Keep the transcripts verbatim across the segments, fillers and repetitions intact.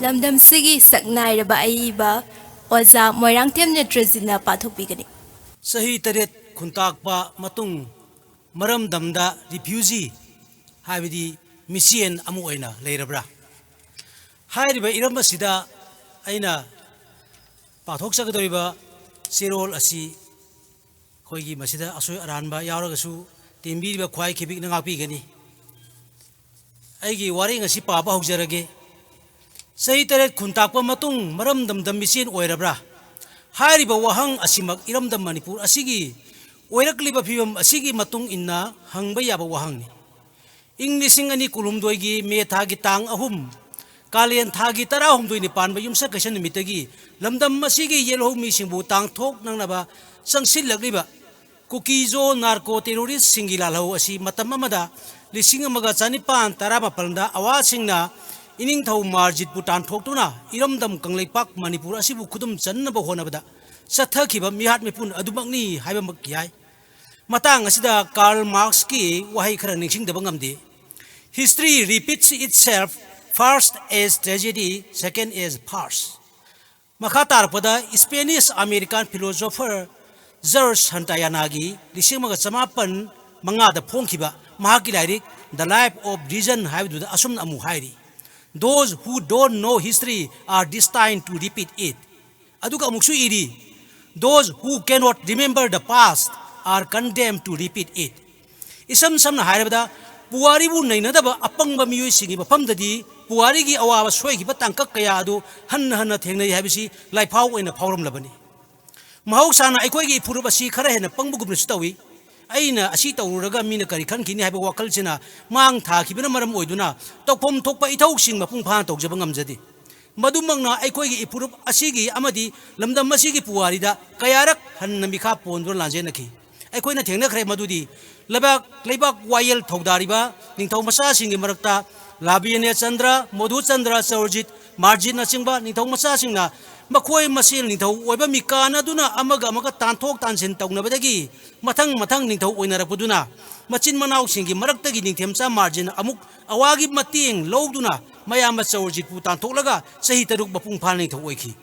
ꯂꯝꯗꯝꯁꯤꯒꯤ ꯁꯛꯅꯥꯏꯔꯕ ꯑꯏꯕ ꯑꯣꯖꯥ ꯃꯣꯏꯔꯥꯡꯊꯦꯝ ꯅꯦꯇ꯭ꯔꯖꯤꯠꯅ ꯄꯥꯊꯣꯛꯄꯤꯒꯅꯤ꯫ ꯆꯍꯤ ꯇꯔꯦꯠ ꯈꯨꯟꯇꯥꯛꯄ ꯃꯇꯨꯡ ꯃꯔꯝꯗꯝꯗ ꯔꯤꯐ꯭ꯌꯨꯖꯤ ꯍꯥꯏꯕꯗꯤ ꯃꯤꯆꯦꯟ ꯑꯃ ꯑꯣꯏꯅ ꯂꯩꯔꯕ꯭ꯔꯥ? ꯍꯥꯏꯔꯤꯕ ꯏꯔꯝ ꯑꯁꯤꯗ ꯑꯩꯅ ꯄꯥꯊꯣꯛꯆꯒꯗꯧꯔꯤꯕ ꯆꯦꯔꯣꯜ ꯑꯁꯤ ꯑꯩꯈꯣꯏꯒꯤ ꯃꯁꯤꯗ ꯑꯁꯣꯏ ꯑꯔꯥꯟꯕ ꯌꯥꯎꯔꯒꯁꯨ ꯇꯦꯟꯕꯤꯔꯤꯕ ꯈ꯭ꯋꯥꯏ ꯈꯤꯕꯤꯛꯅ ꯉꯥꯛꯄꯤꯒꯅꯤ꯫ ꯑꯩꯒꯤ ꯋꯥꯔꯦꯡ ꯑꯁꯤ ꯄꯥꯕ ꯍꯧꯖꯔꯒꯦ꯫ ꯆꯍꯤ ꯇꯔꯦꯠ ꯈꯨꯟꯇꯥꯛꯄ ꯃꯇꯨꯡ ꯃꯔꯝꯗꯝꯗ ꯃꯤꯆꯦꯟ ꯑꯣꯏꯔꯕ꯭ꯔꯥ? ꯍꯥꯏꯔꯤꯕ ꯋꯥꯍꯪ ꯑꯁꯤꯃꯛ ꯏꯔꯝꯗꯝ ꯃꯅꯤꯄꯨꯔ ꯑꯁꯤꯒꯤ ꯑꯣꯏꯔꯛꯂꯤꯕ ꯐꯤꯕꯝ ꯑꯁꯤꯒꯤ ꯃꯇꯨꯡ ꯏꯟꯅ ꯍꯪꯕ ꯌꯥꯕ ꯋꯥꯍꯪꯅꯤ꯫ ꯏꯪ ꯂꯤꯁꯤꯡ ꯑꯅꯤ ꯀꯨꯟꯍꯨꯝꯗꯣꯏꯒꯤ ꯃꯦ ꯊꯥꯒꯤ ꯇꯥꯡ ꯑꯍꯨꯝ, ꯀꯥꯂꯦꯟ ꯊꯥꯒꯤ ꯇꯔꯥꯍꯨꯝꯗꯣꯏꯅꯤ ꯄꯥꯟꯕ ꯌꯨꯝꯁꯀꯩꯁ ꯅꯨꯃꯤꯠꯇꯒꯤ ꯂꯝꯗꯝ ꯑꯁꯤꯒꯤ ꯌꯦꯜꯍꯧ ꯃꯤꯁꯤꯡꯕꯨ ꯇꯥꯡꯊꯣꯛꯅꯅꯕ ꯆꯪꯁꯤꯜꯂꯛꯂꯤꯕ ꯀꯨꯀꯤꯖꯣ ꯅꯥꯔꯀꯣ ꯇꯦꯔꯣꯔꯤꯁꯁꯤꯡꯒꯤ ꯂꯥꯜꯍꯧ ꯑꯁꯤ ꯃꯇꯝ ꯑꯃꯗ ꯂꯤꯁꯤꯡ ꯑꯃꯒ ꯆꯅꯤꯄꯥꯟ ꯇꯔꯥꯃꯥꯄꯜꯗ ꯑꯋꯥꯁꯤꯡꯅ ꯏꯅꯤꯡꯊꯧ ꯃꯥꯔꯖꯤꯠꯄꯨ ꯇꯥꯟꯊꯣꯛꯇꯨꯅ ꯏꯔꯝꯗꯝ ꯀꯪꯂꯩꯄꯥꯛ ꯃꯅꯤꯄꯨꯔ ꯑꯁꯤꯕꯨ ꯈꯨꯗꯨꯝ ꯆꯟꯅꯕ ꯍꯣꯠꯅꯕꯗ ꯆꯠꯊꯈꯤꯕ ꯃꯤꯍꯥꯠ ꯃꯤꯄꯨꯟ ꯑꯗꯨꯃꯛꯅꯤ ꯍꯥꯏꯕꯃꯛ ꯌꯥꯏ꯫ ꯃꯇꯥꯡ ꯑꯁꯤꯗ ꯀꯥꯔꯜ ꯃꯥꯔꯛꯁꯀꯤ ꯋꯥꯍꯩ ꯈꯔ ꯅꯤꯡꯁꯤꯡꯗꯕ ꯉꯝꯗꯦ: "History repeats itself, first as tragedy, second as farce." ꯃꯈꯥ ꯇꯥꯔꯛꯄꯗ ꯏꯁꯄꯦꯅꯤꯁ ꯑꯃꯦꯔꯤꯀꯥꯟ ꯐꯤꯂꯣꯁꯣꯐꯔ ꯖꯔꯖ ꯁꯟꯇꯥꯌꯥꯅꯥꯒꯤ ꯂꯤꯁꯤꯡ ꯑꯃꯒ ꯆꯃꯥꯄꯟ ꯃꯉꯥꯗ ꯐꯣꯡꯈꯤꯕ ꯃꯍꯥꯛꯀꯤ ꯂꯥꯏꯔꯤꯛ The Life of Reason ꯍꯥꯏꯕꯗꯨꯗ ꯑꯁꯨꯝꯅ ꯑꯃꯨꯛ ꯍꯥꯏꯔꯤ: "Those who don't know history are destined to repeat it." ꯑꯗꯨꯒ ꯑꯃꯨꯛꯁꯨ ꯏꯔꯤ: "Those who cannot remember the past are condemned to repeat it." ꯏꯁꯝ ꯁꯝꯅ ꯍꯥꯏꯔꯕꯗ, ꯄꯨꯋꯥꯔꯤꯕꯨ ꯅꯩꯅꯗꯕ ꯑꯄꯪꯕ ꯃꯤꯑꯣꯏꯁꯤꯡꯒꯤ ꯃꯐꯝꯗꯗꯤ ꯄꯨꯋꯥꯔꯤꯒꯤ ꯑꯋꯥꯕ ꯁꯣꯏꯈꯤꯕ ꯇꯥꯡꯀꯛ ꯀꯌꯥ ꯑꯗꯨ ꯍꯟꯅ ꯍꯟꯅ ꯊꯦꯡꯅꯩ ꯍꯥꯏꯕꯁꯤ ꯂꯥꯏꯐꯥꯎ ꯑꯣꯏꯅ ꯐꯥꯎꯔꯝꯂꯕꯅꯤ꯫ ꯃꯍꯧꯁꯥꯅ ꯑꯩꯈꯣꯏꯒꯤ ꯏꯐꯨꯔꯨꯞ ꯑꯁꯤ ꯈꯔ ꯍꯦꯟꯅ ꯄꯪꯕꯒꯨꯝꯅꯁꯨ ꯇꯧꯏ꯫ ꯑꯩꯅ ꯑꯁꯤ ꯇꯧꯔꯨꯔꯒ ꯃꯤꯅ ꯀꯔꯤ ꯈꯟꯈꯤꯅꯤ ꯍꯥꯏꯕ ꯋꯥꯈꯜꯁꯤꯅ ꯃꯥꯡ ꯊꯥꯈꯤꯕꯅ ꯃꯔꯝ ꯑꯣꯏꯗꯨꯅ ꯇꯧꯐꯝ ꯊꯣꯛꯄ ꯏꯊꯧꯁꯤꯡ ꯃꯄꯨꯡ ꯐꯥꯅ ꯇꯧꯖꯕ ꯉꯝꯖꯗꯦ꯫ ꯃꯗꯨꯃꯛꯅ ꯑꯩꯈꯣꯏꯒꯤ ꯏꯐꯨꯔꯨꯞ ꯑꯁꯤꯒꯤ ꯑꯃꯗꯤ ꯂꯝꯗꯝ ꯑꯁꯤꯒꯤ ꯄꯨꯋꯥꯔꯤꯗ ꯀꯌꯥꯔꯛ ꯍꯟꯅ ꯃꯤꯈꯥ ꯄꯣꯟꯗꯨꯅ ꯂꯥꯟꯖꯦꯟꯅꯈꯤ꯫ ꯑꯩꯈꯣꯏꯅ ꯊꯦꯡꯅꯈ꯭ꯔꯦ ꯃꯗꯨꯗꯤ ꯂꯩꯕꯥꯛ, ꯂꯩꯕꯥꯛ ꯋꯥꯌꯦꯜ ꯊꯧꯗꯥꯔꯤꯕ ꯅꯤꯡꯊꯧ ꯃꯆꯥꯁꯤꯡꯒꯤ ꯃꯔꯛꯇ ꯂꯥꯕꯤꯅ꯭ꯌ ꯆꯟꯗ꯭ꯔ, ꯃꯣꯙꯨ ꯆꯟꯗ꯭ꯔ, ꯆꯧꯔꯖꯤꯠ, ꯃꯥꯔꯖꯤꯟꯅꯆꯤꯡꯕ ꯅꯤꯡꯊꯧ ꯃꯆꯥꯁꯤꯡꯅ ꯃꯈꯣꯏ ꯃꯁꯦꯜ ꯅꯤꯡꯊꯧ ꯑꯣꯏꯕ ꯃꯤꯀꯥꯟꯅꯗꯨꯅ ꯑꯃꯒ ꯑꯃꯒ ꯇꯥꯟꯊꯣꯛ ꯇꯥꯟꯁꯤꯟ ꯇꯧꯅꯕꯗꯒꯤ ꯃꯊꯪ ꯃꯊꯪ ꯅꯤꯡꯊꯧ ꯑꯣꯏꯅꯔꯛꯄꯗꯨꯅ ꯃꯆꯤꯟ ꯃꯅꯥꯎꯁꯤꯡꯒꯤ ꯃꯔꯛꯇꯒꯤ ꯅꯤꯡꯊꯦꯝꯆꯥ ꯃꯥꯔꯖꯤꯟ ꯑꯃꯨꯛ ꯑꯋꯥꯒꯤ ꯃꯇꯦꯡ ꯂꯧꯗꯨꯅ ꯃꯌꯥꯝꯕ ꯆꯧꯔꯖꯤꯠꯄꯨ ꯇꯥꯟꯊꯣꯛꯂꯒ ꯆꯍꯤ ꯇꯔꯨꯛ ꯃꯄꯨꯡ ꯐꯥꯅ ꯅꯤꯡꯊꯧ ꯑꯣꯏꯈꯤ꯫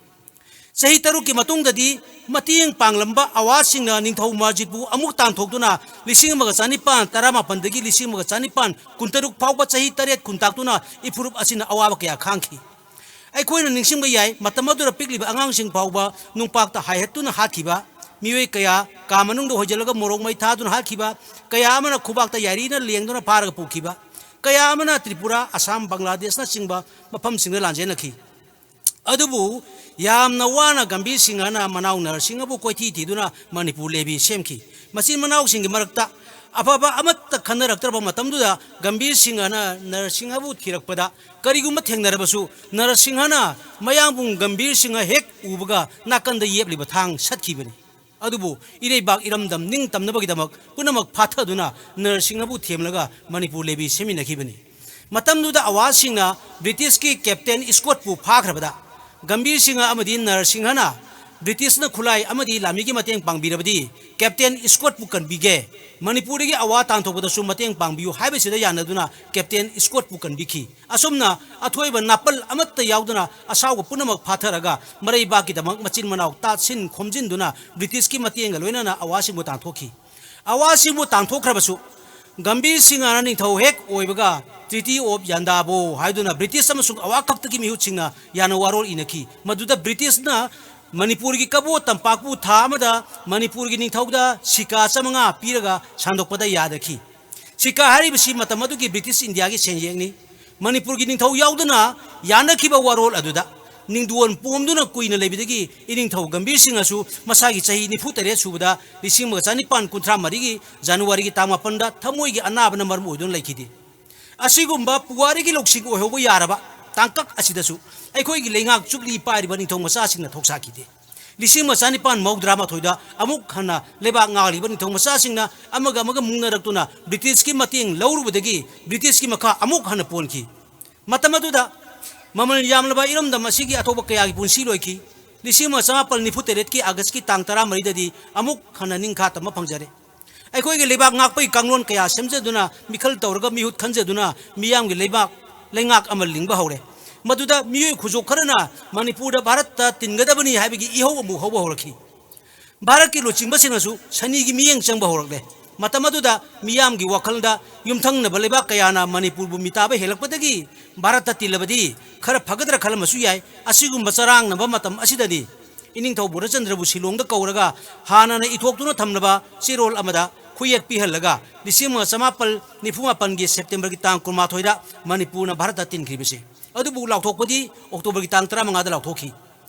ꯆꯍꯤ ꯇꯔꯨꯛꯀꯤ ꯃꯇꯨꯡꯗꯗꯤ ꯃꯇꯦꯡ ꯄꯥꯡꯂꯝꯕ ꯑꯋꯥꯁꯤꯡꯅ ꯅꯤꯡꯊꯧ ꯃꯥꯔꯖꯤꯠꯄꯨ ꯑꯃꯨꯛ ꯇꯥꯟꯊꯣꯛꯇꯨꯅ ꯂꯤꯁꯤꯡ ꯑꯃꯒ ꯆꯅꯤꯄꯥꯟ ꯇꯔꯥꯃꯥꯄꯟꯗꯒꯤ ꯂꯤꯁꯤꯡ ꯑꯃꯒ ꯆꯅꯤꯄꯥꯟ ꯀꯨꯟꯇꯔꯨꯛ ꯐꯥꯎꯕ ꯆꯍꯤ ꯇꯔꯦꯠ ꯈꯨꯟꯇꯥꯛꯇꯨꯅ ꯏꯐꯨꯔꯨꯞ ꯑꯁꯤꯅ ꯑꯋꯥꯕ ꯀꯌꯥ ꯈꯥꯡꯈꯤ꯫ ꯑꯩꯈꯣꯏꯅ ꯅꯤꯡꯁꯤꯡꯕ ꯌꯥꯏ, ꯃꯇꯝ ꯑꯗꯨꯗ ꯄꯤꯛꯂꯤꯕ ꯑꯉꯥꯡꯁꯤꯡ ꯐꯥꯎꯕ ꯅꯨꯡꯄꯥꯛꯇ ꯍꯥꯏꯍꯠꯇꯨꯅ ꯍꯥꯠꯈꯤꯕ, ꯃꯤꯑꯣꯏ ꯀꯌꯥ ꯀꯥ ꯃꯅꯨꯡꯗ ꯍꯣꯏꯖꯤꯜꯂꯒ ꯃꯣꯔꯣꯛ ꯃꯩ ꯊꯥꯗꯨꯅ ꯍꯥꯠꯈꯤꯕ, ꯀꯌꯥ ꯑꯃꯅ ꯈꯨꯕꯥꯛꯇ ꯌꯥꯏꯔꯤꯅ ꯂꯦꯡꯗꯨꯅ ꯐꯥꯔꯒ ꯄꯨꯈꯤꯕ, ꯀꯌꯥ ꯑꯃꯅ ꯇ꯭ꯔꯤꯄꯨꯔꯥ, ꯑꯁꯥꯝ, ꯕꯪꯒ꯭ꯂꯥꯗꯦꯁꯅꯆꯤꯡꯕ ꯃꯐꯝꯁꯤꯡꯗ ꯂꯥꯟꯖꯦꯟꯅꯈꯤ꯫ ꯑꯗꯨꯕꯨ ꯌꯥꯝꯅ ꯋꯥꯅ ꯒꯝꯚꯤꯔ ꯁꯤꯡꯍꯅ ꯃꯅꯥꯎ ꯅꯔꯁꯤꯡꯍꯕꯨ ꯀꯣꯏꯊꯤ ꯊꯤꯗꯨꯅ ꯃꯅꯤꯄꯨꯔ ꯂꯦꯕꯤ ꯁꯦꯝꯈꯤ꯫ ꯃꯆꯤꯟ ꯃꯅꯥꯎꯁꯤꯡꯒꯤ ꯃꯔꯛꯇ ꯑꯐꯕ ꯑꯃꯠꯇ ꯈꯟꯅꯔꯛꯇ꯭ꯔꯕ ꯃꯇꯝꯗꯨꯗ ꯒꯝꯚꯤꯔ ꯁꯤꯡꯍꯅ ꯅꯔꯁꯤꯡꯍꯕꯨ ꯊꯤꯔꯛꯄꯗ, ꯀꯔꯤꯒꯨꯝꯕ ꯊꯦꯡꯅꯔꯕꯁꯨ ꯅꯔꯁꯤꯡꯍꯅ ꯃꯌꯥꯡꯕꯨꯡ ꯒꯝꯚꯤꯔ ꯁꯤꯡꯍ ꯍꯦꯛ ꯎꯕꯒ ꯅꯥꯀꯟꯗ ꯌꯦꯞꯂꯤꯕ ꯊꯥꯡ ꯁꯠꯈꯤꯕꯅꯤ꯫ ꯑꯗꯨꯕꯨ ꯏꯔꯩꯕꯥꯛ ꯏꯔꯝꯗꯝ ꯅꯤꯡꯇꯝꯅꯕꯒꯤꯗꯃꯛ ꯄꯨꯝꯅꯃꯛ ꯐꯥꯊꯗꯨꯅ ꯅꯔꯁꯤꯡꯍꯕꯨ ꯊꯦꯝꯂꯒ ꯃꯅꯤꯄꯨꯔ ꯂꯦꯕꯤ ꯁꯦꯝꯃꯤꯟꯅꯈꯤꯕꯅꯤ꯫ ꯃꯇꯝꯗꯨꯗ ꯑꯋꯥꯁꯤꯡꯅ ꯕ꯭ꯔꯤꯇꯤꯁꯀꯤ ꯀꯦꯞꯇꯦꯟ ꯏꯁꯀꯣꯠꯄꯨ ꯐꯥꯈ꯭ꯔꯕꯗ, ꯒꯝꯚꯤꯔ ꯁꯤꯡꯍ ꯑꯃꯗꯤ ꯅꯔꯁꯤꯡꯍꯅ ꯕ꯭ꯔꯤꯇꯤꯁꯅ ꯈꯨꯠꯂꯥꯏ ꯑꯃꯗꯤ ꯂꯥꯟꯃꯤꯒꯤ ꯃꯇꯦꯡ ꯄꯥꯡꯕꯤꯔꯕꯗꯤ ꯀꯦꯞꯇꯦꯟ ꯏꯁꯀꯣꯠꯄꯨ ꯀꯟꯕꯤꯒꯦ, ꯃꯅꯤꯄꯨꯔꯗꯒꯤ ꯑꯋꯥ ꯇꯥꯟꯊꯣꯛꯄꯗꯁꯨ ꯃꯇꯦꯡ ꯄꯥꯡꯕꯤꯌꯨ ꯍꯥꯏꯕꯁꯤꯗ ꯌꯥꯅꯗꯨꯅ ꯀꯦꯞꯇꯦꯟ ꯏꯁꯀꯣꯠꯄꯨ ꯀꯟꯕꯤꯈꯤ꯫ ꯑꯁꯨꯝꯅ ꯑꯊꯣꯏꯕ ꯅꯥꯄꯜ ꯑꯃꯠꯇ ꯌꯥꯎꯗꯅ ꯑꯁꯥꯎꯕ ꯄꯨꯝꯅꯃꯛ ꯐꯥꯊꯔꯒ ꯃꯔꯩꯕꯥꯛꯀꯤꯗꯃꯛ ꯃꯆꯤꯟ ꯃꯅꯥꯎ ꯇꯥꯁꯤꯟ ꯈꯣꯝꯖꯤꯟꯗꯨꯅ ꯕ꯭ꯔꯤꯇꯤꯁꯀꯤ ꯃꯇꯦꯡꯒ ꯂꯣꯏꯅꯅ ꯑꯋꯥꯁꯤꯡꯕꯨ ꯇꯥꯟꯊꯣꯛꯈꯤ꯫ ꯑꯋꯥꯁꯤꯡꯕꯨ ꯇꯥꯟꯊꯣꯛꯈ꯭ꯔꯕꯁꯨ ꯒꯝꯚꯤꯔ ꯁꯤꯡꯍꯅ ꯅꯤꯡꯊꯧ ꯍꯦꯛ ꯑꯣꯏꯕꯒ Treaty of Yandabo ꯍꯥꯏꯗꯨꯅ ꯕ꯭ꯔꯤꯇꯤꯁ ꯑꯃꯁꯨꯡ ꯑꯋꯥ ꯈꯛꯇꯒꯤ ꯃꯤꯍꯨꯠꯁꯤꯡꯅ ꯌꯥꯅ ꯋꯥꯔꯣꯜ ꯏꯅꯈꯤ꯫ ꯃꯗꯨꯗ ꯕ꯭ꯔꯤꯇꯤꯁꯅ ꯃꯅꯤꯄꯨꯔꯒꯤ ꯀꯕꯣ ꯇꯝꯄꯥꯛꯄꯨ ꯊꯥ ꯑꯃꯗ ꯃꯅꯤꯄꯨꯔꯒꯤ ꯅꯤꯡꯊꯧꯗ ꯁꯤꯀꯥ ꯆꯥꯃꯉꯥ ꯄꯤꯔꯒ ꯁꯥꯟꯗꯣꯛꯄꯗ ꯌꯥꯗꯈꯤ꯫ ꯁꯤꯀꯥ ꯍꯥꯏꯔꯤꯕꯁꯤ ꯃꯇꯝ ꯑꯗꯨꯒꯤ ꯕ꯭ꯔꯤꯇꯤꯁ ꯏꯟꯗꯤꯌꯥꯒꯤ ꯁꯦꯟꯌꯦꯛꯅꯤ꯫ ꯃꯅꯤꯄꯨꯔꯒꯤ ꯅꯤꯡꯊꯧ ꯌꯥꯎꯗꯅ ꯌꯥꯅꯈꯤꯕ ꯋꯥꯔꯣꯜ ꯑꯗꯨꯗ ꯅꯤꯡꯗꯣꯟ ꯄꯣꯝꯗꯨꯅ ꯀꯨꯏꯅ ꯂꯩꯕꯗꯒꯤ ꯏꯅꯤꯡꯊꯧ ꯒꯝꯚꯤꯔ ꯁꯤꯡꯍꯁꯨ ꯃꯁꯥꯒꯤ ꯆꯍꯤ ꯅꯤꯐꯨ ꯇꯔꯦꯠ ꯁꯨꯕꯗ ꯂꯤꯁꯤꯡ ꯑꯃꯒ ꯆꯅꯤꯄꯥꯟ ꯀꯨꯟꯊ꯭ꯔꯥ ꯃꯔꯤꯒꯤ ꯖꯅꯋꯥꯔꯤꯒꯤ ꯇꯥꯡ ꯃꯥꯄꯟꯗ ꯊꯃꯣꯏꯒꯤ ꯑꯅꯥꯕꯅ ꯃꯔꯝ ꯑꯣꯏꯗꯨꯅ ꯂꯩꯈꯤꯗꯦ꯫ ꯑꯁꯤꯒꯨꯝꯕ ꯄꯨꯋꯥꯔꯤꯒꯤ ꯂꯧꯁꯤꯡ ꯑꯣꯏꯍꯧꯕ ꯌꯥꯔꯕ ꯇꯥꯡꯀꯛ ꯑꯁꯤꯗꯁꯨ ꯑꯩꯈꯣꯏꯒꯤ ꯂꯩꯉꯥꯛ ꯆꯨꯞꯂꯤ ꯄꯥꯏꯔꯤꯕ ꯅꯤꯡꯊꯧ ꯃꯆꯥꯁꯤꯡꯅ ꯊꯧꯁꯥꯈꯤꯗꯦ꯫ ꯂꯤꯁꯤꯡ ꯑꯃ ꯆꯅꯤꯄꯥꯟ ꯃꯧꯗ꯭ꯔꯥ ꯃꯥꯊꯣꯏꯗ ꯑꯃꯨꯛ ꯍꯟꯅ ꯂꯩꯕꯥꯛ ꯉꯥꯛꯂꯤꯕ ꯅꯤꯡꯊꯧ ꯃꯆꯥꯁꯤꯡꯅ ꯑꯃꯒ ꯑꯃꯒ ꯃꯨꯛꯅꯔꯛꯇꯨꯅ ꯕ꯭ꯔꯤꯇꯤꯁꯀꯤ ꯃꯇꯦꯡ ꯂꯧꯔꯨꯕꯗꯒꯤ ꯕ꯭ꯔꯤꯇꯤꯁꯀꯤ ꯃꯈꯥ ꯑꯃꯨꯛ ꯍꯟꯅ ꯄꯣꯟꯈꯤ꯫ ꯃꯇꯝ ꯑꯗꯨꯗ ꯃꯃꯜ ꯌꯥꯝꯂꯕ ꯏꯔꯝꯗꯝ ꯑꯁꯤꯒꯤ ꯑꯊꯧꯕ ꯀꯌꯥꯒꯤ ꯄꯨꯟꯁꯤ ꯂꯣꯏꯈꯤ꯫ ꯂꯤꯁꯤꯡ ꯑꯃ ꯆꯃꯥꯄꯜ ꯅꯤꯐꯨ ꯇꯔꯦꯠꯀꯤ ꯑꯥꯒꯁꯀꯤ ꯇꯥꯡ ꯇꯔꯥꯃꯔꯤꯗꯗꯤ ꯑꯃꯨꯛ ꯍꯟꯅ ꯅꯤꯡꯈꯥ ꯇꯝꯕ ꯐꯪꯖꯔꯦ꯫ ꯑꯩꯈꯣꯏꯒꯤ ꯂꯩꯕꯥꯛ ꯉꯥꯛꯄꯒꯤ ꯀꯥꯡꯂꯣꯟ ꯀꯌꯥ ꯁꯦꯝꯖꯗꯨꯅ, ꯃꯤꯈꯜ ꯇꯧꯔꯒ ꯃꯤꯍꯨꯠ ꯈꯟꯖꯗꯨꯅ ꯃꯤꯌꯥꯝꯒꯤ ꯂꯩꯕꯥꯛ, ꯂꯩꯉꯥꯛ ꯑꯃ ꯂꯤꯡꯕ ꯍꯧꯔꯦ꯫ ꯃꯗꯨꯗ ꯃꯤꯑꯣꯏ ꯈꯨꯖꯣꯞ ꯈꯔꯅ ꯃꯅꯤꯄꯨꯔꯗ ꯚꯥꯔꯠꯇ ꯇꯤꯟꯒꯗꯕꯅꯤ ꯍꯥꯏꯕꯒꯤ ꯏꯍꯧ ꯑꯃꯨꯛ ꯍꯧꯕ ꯍꯧꯔꯛꯈꯤ꯫ ꯚꯥꯔꯠꯀꯤ ꯂꯨꯆꯤꯡꯕꯁꯤꯡꯅꯁꯨ ꯁꯅꯤꯒꯤ ꯃꯤꯠꯌꯦꯡ ꯆꯪꯕ ꯍꯧꯔꯛꯂꯦ꯫ ꯃꯇꯝ ꯑꯗꯨꯗ ꯃꯤꯌꯥꯝꯒꯤ ꯋꯥꯈꯜꯗ ꯌꯨꯝꯊꯪꯅꯕ ꯂꯩꯕꯥꯛ ꯀꯌꯥꯅ ꯃꯅꯤꯄꯨꯔꯕꯨ ꯃꯤꯇꯥꯕ ꯍꯦꯜꯂꯛꯄꯗꯒꯤ ꯚꯥꯔꯠꯇ ꯇꯤꯜꯂꯕꯗꯤ ꯈꯔ ꯐꯒꯗ꯭ꯔꯥ ꯈꯜꯂꯝꯕꯁꯨ ꯌꯥꯏ꯫ ꯑꯁꯤꯒꯨꯝꯕ ꯆꯔꯥꯡꯅꯕ ꯃꯇꯝ ꯑꯁꯤꯗꯅꯤ ꯏꯅꯤꯡꯊꯧ ꯕꯣꯙꯆꯟꯗ꯭ꯔꯕꯨ ꯁꯤꯂꯣꯡꯗ ꯀꯧꯔꯒ ꯍꯥꯟꯅꯅ ꯏꯊꯣꯛꯇꯨꯅ ꯊꯝꯂꯕ ꯆꯦꯔꯣꯜ ꯑꯃꯗ ꯈꯨꯌꯦꯛ ꯄꯤꯍꯜꯂꯒ ꯂꯤꯁꯤꯡ ꯑꯃꯒ ꯆꯃꯥꯄꯜ ꯅꯤꯐꯨ ꯃꯥꯄꯜꯒꯤ ꯁꯦꯞꯇꯦꯝꯕꯔꯒꯤ ꯇꯥꯡ ꯀꯨꯟꯃꯥꯊꯣꯏꯗ ꯃꯅꯤꯄꯨꯔꯅ ꯚꯥꯔꯠꯇ ꯇꯤꯟꯈꯤꯕꯁꯤ꯫ ꯑꯗꯨꯕꯨ ꯂꯥꯎꯊꯣꯛꯄꯗꯤ ꯑꯣꯛꯇꯣꯕꯔꯒꯤ ꯇꯥꯡ ꯇꯔꯥꯃꯉꯥꯗ ꯂꯥꯎꯊꯣꯛꯈꯤ꯫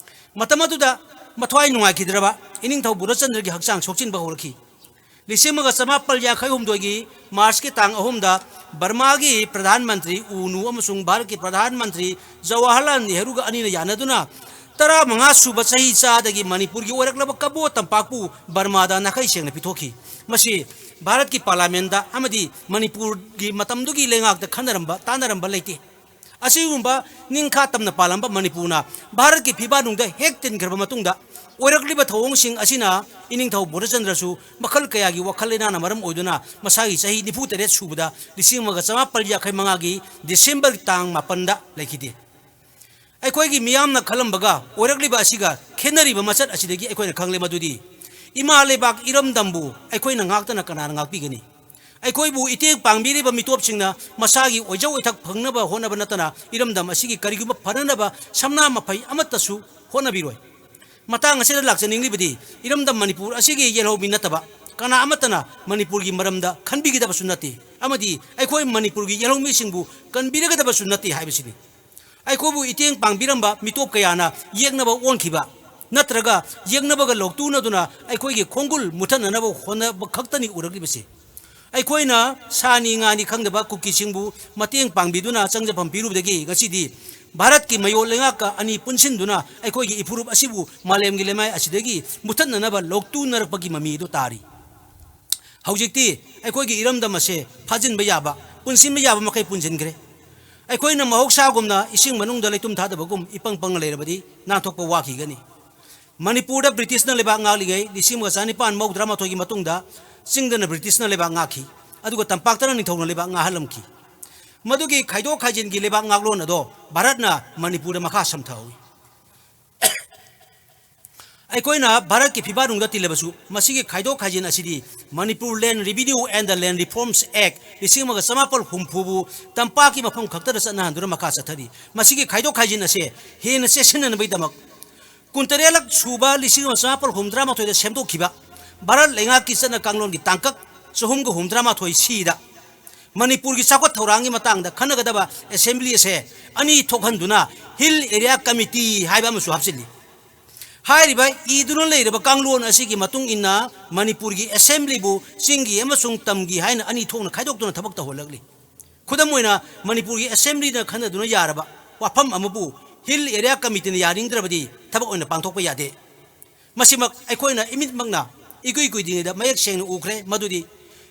ꯃꯇꯝ ꯑꯗꯨꯗ ꯃꯊ꯭ꯋꯥꯏ ꯅꯨꯡꯉꯥꯏꯈꯤꯗ꯭ꯔꯕ ꯏꯅꯤꯡꯊꯧ ꯕꯣꯙꯆꯟꯗ꯭ꯔꯒꯤ ꯍꯛꯆꯥꯡ ꯁꯣꯛꯆꯤꯟꯕ ꯍꯧꯔꯛꯈꯤ꯫ ꯂꯤꯁꯤꯡ ꯑꯃꯒ ꯆꯃꯥꯄꯜ ꯌꯥꯡꯈꯩ ꯍꯨꯝꯗꯣꯏꯒꯤ ꯃꯥꯔꯆꯀꯤ ꯇꯥꯡ ꯑꯍꯨꯝꯗ ꯕꯔꯃꯥꯒꯤ ꯄ꯭ꯔꯙꯥꯟ ꯃꯟꯇ꯭ꯔꯤ ꯎꯅꯨ ꯑꯃꯁꯨꯡ ꯚꯥꯔꯠꯀꯤ ꯄ꯭ꯔꯙꯥꯟ ꯃꯟꯇ꯭ꯔꯤ ꯖꯋꯥꯍꯔꯂꯥꯜ ꯅꯦꯍꯔꯨꯒ ꯑꯅꯤꯅ ꯌꯥꯅꯗꯨꯅ ꯇꯔꯥꯃꯉꯥ ꯁꯨꯕ ꯆꯍꯤ ꯆꯥꯗꯒꯤ ꯃꯅꯤꯄꯨꯔꯒꯤ ꯑꯣꯏꯔꯛꯂꯕ ꯀꯕꯣ ꯇꯝꯄꯥꯛꯄꯨ ꯕꯔꯃꯥꯗ ꯅꯥꯈꯩ ꯁꯦꯡꯅ ꯄꯤꯊꯣꯛꯈꯤ꯫ ꯃꯁꯤ ꯚꯥꯔꯠꯀꯤ ꯄꯥꯔꯂꯥꯃꯦꯟꯗ ꯑꯃꯗꯤ ꯃꯅꯤꯄꯨꯔꯒꯤ ꯃꯇꯝꯗꯨꯒꯤ ꯂꯩꯉꯥꯛꯇ ꯈꯟꯅꯔꯝꯕ ꯇꯥꯟꯅꯔꯝꯕ ꯂꯩꯇꯦ꯫ ꯑꯁꯤꯒꯨꯝꯕ ꯅꯤꯡꯈꯥ ꯇꯝꯅ ꯄꯥꯜꯂꯝꯕ ꯃꯅꯤꯄꯨꯔꯅ ꯚꯥꯔꯠꯀꯤ ꯐꯤꯕꯥꯛꯅꯨꯡꯗ ꯍꯦꯛ ꯇꯤꯟꯈ꯭ꯔꯕ ꯃꯇꯨꯡꯗ ꯑꯣꯏꯔꯛꯂꯤꯕ ꯊꯧꯑꯣꯡꯁꯤꯡ ꯑꯁꯤꯅ ꯏꯅꯤꯡꯊꯧ ꯕꯣꯙꯆꯟꯗ꯭ꯔꯁꯨ ꯃꯈꯜ ꯀꯌꯥꯒꯤ ꯋꯥꯈꯜ ꯂꯩꯅꯥꯅ ꯃꯔꯝ ꯑꯣꯏꯗꯨꯅ ꯃꯁꯥꯒꯤ ꯆꯍꯤ ꯅꯤꯐꯨ ꯇꯔꯦꯠ ꯁꯨꯕꯗ ꯂꯤꯁꯤꯡ ꯑꯃꯒ ꯆꯃꯥꯄꯜ ꯌꯥꯡꯈꯩ ꯃꯉꯥꯒꯤ ꯗꯤꯁꯦꯝꯕꯔꯒꯤ ꯇꯥꯡ ꯃꯥꯄꯟꯗ ꯂꯩꯈꯤꯗꯦ꯫ ꯑꯩꯈꯣꯏꯒꯤ ꯃꯤꯌꯥꯝꯅ ꯈꯜꯂꯝꯕꯒ ꯑꯣꯏꯔꯛꯂꯤꯕ ꯑꯁꯤꯒ ꯈꯦꯠꯅꯔꯤꯕ ꯃꯆꯠ ꯑꯁꯤꯗꯒꯤ ꯑꯩꯈꯣꯏꯅ ꯈꯪꯂꯦ ꯃꯗꯨꯗꯤ ꯏꯃꯥ ꯂꯩꯕꯥꯛ ꯏꯔꯝꯗꯝꯕꯨ ꯑꯩꯈꯣꯏꯅ ꯉꯥꯛꯇꯅ ꯀꯅꯥꯅ ꯉꯥꯛꯄꯤꯒꯅꯤ? ꯑꯩꯈꯣꯏꯕꯨ ꯏꯇꯦꯡ ꯄꯥꯡꯕꯤꯔꯤꯕ ꯃꯤꯇꯣꯞꯁꯤꯡꯅ ꯃꯁꯥꯒꯤ ꯑꯣꯏꯖ ꯑꯣꯏꯊꯛ ꯐꯪꯅꯕ ꯍꯣꯠꯅꯕ ꯅꯠꯇꯅ ꯏꯔꯝꯗꯝ ꯑꯁꯤꯒꯤ ꯀꯔꯤꯒꯨꯝꯕ ꯐꯅꯅꯕ ꯁꯝꯅꯥ ꯃꯐꯩ ꯑꯃꯠꯇꯁꯨ ꯍꯣꯠꯅꯕꯤꯔꯣꯏ꯫ ꯃꯇꯥꯡ ꯑꯁꯤꯗ ꯂꯥꯛꯆꯅꯤꯡꯂꯤꯕꯗꯤ ꯏꯔꯝꯗꯝ ꯃꯅꯤꯄꯨꯔ ꯑꯁꯤꯒꯤ ꯌꯦꯜꯍꯧꯃꯤ ꯅꯠꯇꯕ ꯀꯅꯥ ꯑꯃꯠꯇꯅ ꯃꯅꯤꯄꯨꯔꯒꯤ ꯃꯔꯝꯗ ꯈꯟꯕꯤꯒꯗꯕꯁꯨ ꯅꯠꯇꯦ ꯑꯃꯗꯤ ꯑꯩꯈꯣꯏ ꯃꯅꯤꯄꯨꯔꯒꯤ ꯌꯦꯜꯍꯧꯃꯤꯁꯤꯡꯕꯨ ꯀꯟꯕꯤꯔꯒꯗꯕꯁꯨ ꯅꯠꯇꯦ ꯍꯥꯏꯕꯁꯤꯅꯤ꯫ ꯑꯩꯈꯣꯏꯕꯨ ꯏꯇꯦꯡ ꯄꯥꯡꯕꯤꯔꯝꯕ ꯃꯤꯇꯣꯞ ꯀꯌꯥꯅ ꯌꯦꯛꯅꯕ ꯑꯣꯟꯈꯤꯕ ꯅꯠꯇ꯭ꯔꯒ ꯌꯦꯛꯅꯕꯒ ꯂꯧꯇꯨꯅꯗꯨꯅ ꯑꯩꯈꯣꯏꯒꯤ ꯈꯣꯡꯒꯨꯜ ꯃꯨꯊꯠꯅꯅꯕ ꯍꯣꯠꯅꯕ ꯈꯛꯇꯅꯤ ꯎꯔꯛꯂꯤꯕꯁꯤ꯫ ꯑꯩꯈꯣꯏꯅ ꯁꯥꯅꯤ ꯉꯥꯅꯤ ꯈꯪꯗꯕ ꯀꯨꯀꯤꯁꯤꯡꯕꯨ ꯃꯇꯦꯡ ꯄꯥꯡꯕꯤꯗꯨꯅ ꯆꯪꯖꯐꯝ ꯄꯤꯔꯨꯕꯗꯒꯤ ꯉꯁꯤꯗꯤ ꯚꯥꯔꯠꯀꯤ ꯃꯌꯣꯜ ꯂꯩꯉꯥꯛꯀ ꯑꯅꯤ ꯄꯨꯟꯁꯤꯟꯗꯨꯅ ꯑꯩꯈꯣꯏꯒꯤ ꯏꯐꯨꯔꯨꯞ ꯑꯁꯤꯕꯨ ꯃꯥꯂꯦꯝꯒꯤ ꯂꯩꯃꯥꯏ ꯑꯁꯤꯗꯒꯤ ꯃꯨꯊꯠꯅꯅꯕ ꯂꯧꯇꯨꯅꯔꯛꯄꯒꯤ ꯃꯃꯤ ꯑꯗꯨ ꯇꯥꯔꯤ꯫ ꯍꯧꯖꯤꯛꯇꯤ ꯑꯩꯈꯣꯏꯒꯤ ꯏꯔꯝꯗꯝ ꯑꯁꯦ ꯐꯥꯖꯤꯟꯕ ꯌꯥꯕ, ꯄꯨꯟꯁꯤꯟꯕ ꯌꯥꯕ ꯃꯈꯩ ꯄꯨꯟꯁꯤꯟꯈ꯭ꯔꯦ꯫ ꯑꯩꯈꯣꯏꯅ ꯃꯍꯧꯁꯥꯒꯨꯝꯅ ꯏꯁꯤꯡ ꯃꯅꯨꯡꯗ ꯂꯩꯇꯨꯝ ꯊꯥꯗꯕꯒꯨꯝ ꯏꯄꯪ ꯄꯪꯅ ꯂꯩꯔꯕꯗꯤ ꯅꯥꯟꯊꯣꯛꯄ ꯋꯥꯈꯤꯒꯅꯤ꯫ ꯃꯅꯤꯄꯨꯔꯗ ꯕ꯭ꯔꯤꯇꯤꯁꯅ ꯂꯩꯕꯥꯛ ꯉꯥꯛꯂꯤꯉꯩ ꯂꯤꯁꯤꯡ ꯑꯃꯒ ꯆꯅꯤꯄꯥꯟ ꯃꯧꯗ꯭ꯔꯥ ꯃꯥꯊꯣꯏꯒꯤ ꯃꯇꯨꯡꯗ ꯆꯤꯡꯗꯅ ꯕ꯭ꯔꯤꯇꯤꯁꯅ ꯂꯩꯕꯥꯛ ꯉꯥꯛꯈꯤ, ꯑꯗꯨꯒ ꯇꯝꯄꯥꯛꯇꯅ ꯅꯤꯡꯊꯧꯅ ꯂꯩꯕꯥꯛ ꯉꯥꯛꯍꯜꯂꯝꯈꯤ꯫ ꯃꯗꯨꯒꯤ ꯈꯥꯏꯗꯣꯛ ꯈꯥꯏꯖꯤꯟꯒꯤ ꯂꯩꯕꯥꯛ ꯉꯥꯛꯂꯣꯟ ꯑꯗꯣ ꯚꯥꯔꯠꯅ ꯃꯅꯤꯄꯨꯔꯗ ꯃꯈꯥ ꯁꯝꯊꯍꯧꯏ꯫ ꯑꯩꯈꯣꯏꯅ ꯚꯥꯔꯠꯀꯤ ꯐꯤꯕꯥꯛꯅꯨꯡꯗ ꯇꯤꯜꯂꯕꯁꯨ, ꯃꯁꯤꯒꯤ ꯈꯥꯏꯗꯣꯛ ꯈꯥꯏꯖꯤꯟ ꯑꯁꯤꯗꯤ Manipur Land Revenue and the Land Reforms Act ꯂꯤꯁꯤꯡ ꯑꯃꯒ ꯆꯃꯥꯄꯜ ꯍꯨꯝꯐꯨꯕꯨ ꯇꯝꯄꯥꯛꯀꯤ ꯃꯐꯝ ꯈꯛꯇꯗ ꯆꯠꯅꯍꯟꯗꯨꯅ ꯃꯈꯥ ꯆꯠꯊꯔꯤ꯫ ꯃꯁꯤꯒꯤ ꯈꯥꯏꯗꯣꯛ ꯈꯥꯏꯖꯤꯟ ꯑꯁꯦ ꯍꯦꯟꯅ ꯆꯦꯠꯁꯤꯟꯅꯅꯕꯒꯤꯗꯃꯛ, ꯀꯨꯟꯇꯔꯦꯠꯂꯛ ꯁꯨꯕ ꯂꯤꯁꯤꯡ ꯑꯃ ꯆꯃꯥꯄꯜ ꯍꯨꯝꯐꯨꯇꯔꯥ ꯃꯥꯊꯣꯏꯗ ꯁꯦꯝꯗꯣꯛꯈꯤꯕ ꯚꯥꯔꯠ ꯂꯩꯉꯥꯛꯀꯤ ꯆꯠꯅ ꯀꯥꯡꯂꯣꯟꯒꯤ ꯇꯥꯡꯀꯛ ꯆꯍꯨꯝꯒ ꯍꯨꯝꯐꯨꯇꯔꯥ ꯃꯥꯊꯣꯏ ꯁꯤꯗ ꯃꯅꯤꯄꯨꯔꯒꯤ ꯆꯥꯎꯈꯠ ꯊꯧꯔꯥꯡꯒꯤ ꯃꯇꯥꯡꯗ ꯈꯟꯅꯒꯗꯕ ꯑꯦꯁꯦꯝꯕ꯭ꯂꯤ ꯑꯁꯦ ꯑꯅꯤ ꯊꯣꯛꯍꯟꯗꯨꯅ Hill Area Committee ꯍꯥꯏꯕ ꯑꯃꯁꯨ ꯍꯥꯞꯆꯤꯜꯂꯤ꯫ ꯍꯥꯏꯔꯤꯕ ꯏꯗꯨꯅ ꯂꯩꯔꯕ ꯀꯥꯡꯂꯣꯟ ꯑꯁꯤꯒꯤ ꯃꯇꯨꯡ ꯏꯟꯅ ꯃꯅꯤꯄꯨꯔꯒꯤ ꯑꯦꯁꯦꯝꯕ꯭ꯂꯤꯕꯨ ꯆꯤꯡꯒꯤ ꯑꯃꯁꯨꯡ ꯇꯝꯒꯤ ꯍꯥꯏꯅ ꯑꯅꯤ ꯊꯣꯛꯅ ꯈꯥꯏꯗꯣꯛꯇꯨꯅ ꯊꯕꯛ ꯇꯧꯍꯜꯂꯛꯂꯤ꯫ ꯈꯨꯗꯝ ꯑꯣꯏꯅ, ꯃꯅꯤꯄꯨꯔꯒꯤ ꯑꯦꯁꯦꯝꯕ꯭ꯂꯤꯅ ꯈꯟꯅꯗꯨꯅ ꯌꯥꯔꯕ ꯋꯥꯐꯝ ꯑꯃꯕꯨ Hill Area Committeeꯅ ꯌꯥꯅꯤꯡꯗ꯭ꯔꯕꯗꯤ ꯊꯕꯛ ꯑꯣꯏꯅ ꯄꯥꯡꯊꯣꯛꯄ ꯌꯥꯗꯦ꯫ ꯃꯁꯤꯃꯛ ꯑꯩꯈꯣꯏꯅ ꯏꯃꯤꯠꯃꯛꯅ ꯏꯀꯨꯏ ꯀꯨꯏꯗ꯭ꯔꯤꯉꯩꯗ ꯃꯌꯦꯛ ꯁꯦꯡꯅ ꯎꯈ꯭ꯔꯦ꯫ ꯃꯗꯨꯗꯤ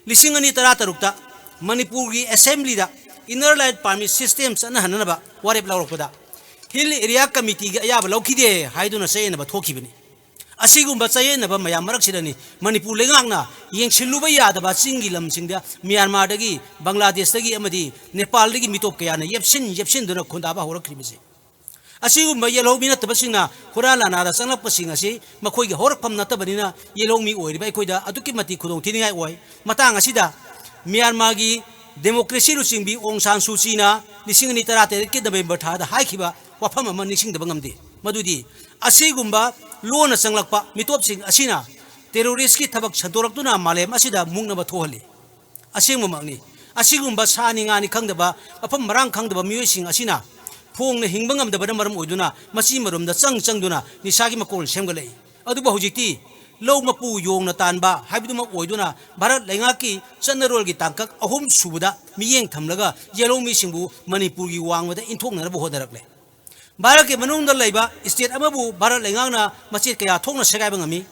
ꯂꯤꯁꯤꯡ ꯑꯅꯤ ꯇꯔꯥꯇꯔꯨꯛꯇ ꯃꯅꯤꯄꯨꯔꯒꯤ ꯑꯦꯁꯦꯝꯕ꯭ꯂꯤꯗ Inner Line Permit System ꯆꯠꯅꯍꯟꯅꯅꯕ ꯋꯥꯔꯦꯞ ꯂꯧꯔꯛꯄꯗ Hill Area Committeeꯒꯤ ꯑꯌꯥꯕ ꯂꯧꯈꯤꯗꯦ ꯍꯥꯏꯗꯨꯅ ꯆꯌꯦꯠꯅꯕ ꯊꯣꯛꯈꯤꯕꯅꯤ꯫ ꯑꯁꯤꯒꯨꯝꯕ ꯆꯌꯦꯠꯅꯕ ꯃꯌꯥꯝ ꯃꯔꯛꯁꯤꯗꯅꯤ ꯃꯅꯤꯄꯨꯔ ꯂꯩꯉꯥꯛꯅ ꯌꯦꯡꯁꯤꯜꯂꯨꯕ ꯌꯥꯗꯕ ꯆꯤꯡꯒꯤ ꯂꯝꯁꯤꯡꯗ ꯃ꯭ꯌꯥꯟꯃꯥꯔꯗꯒꯤ, ꯕꯪꯒ꯭ꯂꯥꯗꯦꯁꯇꯒꯤ ꯑꯃꯗꯤ ꯅꯦꯄꯥꯜꯗꯒꯤ ꯃꯤꯇꯣꯞ ꯀꯌꯥꯅ ꯌꯦꯞꯁꯤꯟ ꯌꯦꯞꯁꯤꯟꯗꯨꯅ ꯈꯨꯟꯗꯥꯕ ꯍꯧꯔꯛꯈ꯭ꯔꯤꯕꯁꯤ꯫ ꯑꯁꯤꯒꯨꯝꯕ ꯌꯦꯜꯍꯧꯃꯤ ꯅꯠꯇꯕꯁꯤꯡꯅ ꯍꯨꯔꯥꯟ ꯂꯥꯟꯅꯥꯗ ꯆꯪꯂꯛꯄꯁꯤꯡ ꯑꯁꯤ ꯃꯈꯣꯏꯒꯤ ꯍꯧꯔꯛꯐꯝ ꯅꯠꯇꯕꯅꯤꯅ ꯌꯦꯜꯍꯧꯃꯤ ꯑꯣꯏꯔꯤꯕ ꯑꯩꯈꯣꯏꯗ ꯑꯗꯨꯛꯀꯤ ꯃꯇꯤꯛ ꯈꯨꯗꯣꯡꯊꯤꯅꯤꯡꯉꯥꯏ ꯑꯣꯏ꯫ ꯃꯇꯥꯡ ꯑꯁꯤꯗ ꯃ꯭ꯌꯥꯟꯃꯥꯔꯒꯤ democracy ꯂꯨꯆꯤꯡꯕꯤ ꯑꯣꯡ ꯁꯥꯟ ꯁꯨ ꯆꯤꯅ ꯂꯤꯁꯤꯡ ꯑꯅꯤ ꯇꯔꯥꯇꯔꯦꯠꯀꯤ ꯅꯕꯦꯝꯕꯔ ꯊꯥꯗ ꯍꯥꯏꯈꯤꯕ ꯋꯥꯐꯝ ꯑꯃ ꯅꯤꯡꯁꯤꯡꯗꯕ ꯉꯝꯗꯦ꯫ ꯃꯗꯨꯗꯤ ꯑꯁꯤꯒꯨꯝꯕ ꯂꯣꯟꯅ ꯆꯪꯂꯛꯄ ꯃꯤꯇꯣꯞꯁꯤꯡ ꯑꯁꯤꯅ terroristꯀꯤ ꯊꯕꯛ ꯁꯟꯗꯣꯔꯛꯇꯨꯅ ꯃꯥꯂꯦꯝ ꯑꯁꯤꯗ ꯃꯨꯛꯅꯕ ꯊꯣꯛꯍꯜꯂꯤ꯫ ꯑꯁꯦꯡꯕꯃꯛꯅꯤ꯫ ꯑꯁꯤꯒꯨꯝꯕ ꯁꯥꯅꯤ ꯉꯥꯅꯤ ꯈꯪꯗꯕ, ꯃꯐꯝ ꯃꯔꯥꯡ ꯈꯪꯗꯕ ꯃꯤꯑꯣꯏꯁꯤꯡ ꯑꯁꯤꯅ ꯐꯣꯡꯅ ꯍꯤꯡꯕ ꯉꯝꯗꯕꯅ ꯃꯔꯝ ꯑꯣꯏꯗꯨꯅ ꯃꯆꯤ ꯃꯔꯨꯝꯗ ꯆꯪ ꯆꯪꯗꯨꯅ ꯅꯤꯁꯥꯒꯤ ꯃꯀꯣꯜ ꯁꯦꯝꯒꯠꯂꯛꯏ꯫ ꯑꯗꯨꯕꯨ ꯍꯧꯖꯤꯛꯇꯤ ꯂꯧ ꯃꯄꯨ ꯌꯣꯡꯅ ꯇꯥꯟꯕ ꯍꯥꯏꯕꯗꯨꯃꯛ ꯑꯣꯏꯗꯨꯅ ꯚꯥꯔꯠ ꯂꯩꯉꯥꯛꯀꯤ ꯆꯠꯅꯔꯣꯜꯒꯤ ꯇꯥꯡꯀꯛ ꯑꯍꯨꯝ ꯁꯨꯕꯗ ꯃꯤꯠꯌꯦꯡ ꯊꯝꯂꯒ ꯌꯦꯜꯍꯧꯃꯤꯁꯤꯡꯕꯨ ꯃꯅꯤꯄꯨꯔꯒꯤ ꯋꯥꯡꯃꯗ ꯏꯟꯊꯣꯛꯅꯅꯕ ꯍꯣꯠꯅꯔꯛꯂꯦ꯫ ꯚꯥꯔꯠꯀꯤ ꯃꯅꯨꯡꯗ ꯂꯩꯕ state ꯑꯃꯕꯨ ꯚꯥꯔꯠ ꯂꯩꯉꯥꯛꯅ ꯃꯆꯦꯠ ꯀꯌꯥ ꯊꯣꯛꯅ ꯁꯦꯒꯥꯏꯕ ꯉꯝꯃꯤ꯫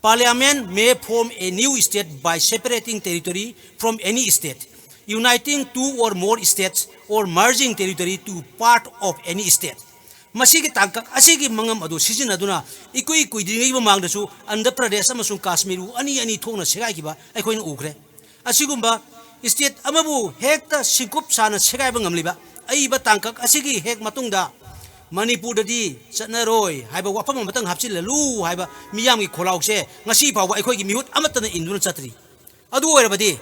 Parliament may form a new state by separating territory from any state. uniting two or more states or merging territory to part of any state. ꯃꯁꯤꯒꯤ ꯇꯥꯡꯀꯛ ꯑꯁꯤꯒꯤ ꯃꯉꯝ ꯑꯗꯨ ꯁꯤꯖꯤꯟꯅꯗꯨꯅ ꯏꯀꯨꯏ ꯀꯨꯏꯗ꯭ꯔꯤꯉꯩ ꯃꯃꯥꯡꯗꯁꯨ ꯑꯟꯙ꯭ꯔ ꯄ꯭ꯔꯗꯦꯁ ꯑꯃꯁꯨꯡ ꯀꯥꯁꯃꯤꯔꯕꯨ ꯑꯅꯤ ꯑꯅꯤ ꯊꯣꯛꯅ ꯁꯦꯒꯥꯏꯈꯤꯕ ꯑꯩꯈꯣꯏꯅ ꯎꯈ꯭ꯔꯦ꯫ ꯑꯁꯤꯒꯨꯝꯕ state ꯑꯃꯕꯨ ꯍꯦꯛꯇ ꯁꯤꯡꯀꯨꯞ ꯁꯥꯅ ꯁꯦꯒꯥꯏꯕ ꯉꯝꯂꯤꯕ ꯑꯏꯕ ꯇꯥꯡꯀꯛ ꯑꯁꯤꯒꯤ ꯍꯦꯛ ꯃꯇꯨꯡꯗ ꯃꯅꯤꯄꯨꯔꯗꯗꯤ ꯆꯠꯅꯔꯣꯏ ꯍꯥꯏꯕ ꯋꯥꯐꯝ ꯑꯃꯇꯪ ꯍꯥꯞꯆꯤꯜꯂꯨ ꯍꯥꯏꯕ ꯃꯤꯌꯥꯝꯒꯤ ꯈꯣꯜꯂꯥꯎꯁꯦ ꯉꯁꯤ ꯐꯥꯎꯕ ꯑꯩꯈꯣꯏꯒꯤ ꯃꯤꯍꯨꯠ ꯑꯃꯠꯇꯅ ꯏꯟꯗꯨꯅ ꯆꯠꯇ꯭ꯔꯤ꯫ ꯑꯗꯨ ꯑꯣꯏꯔꯕꯗꯤ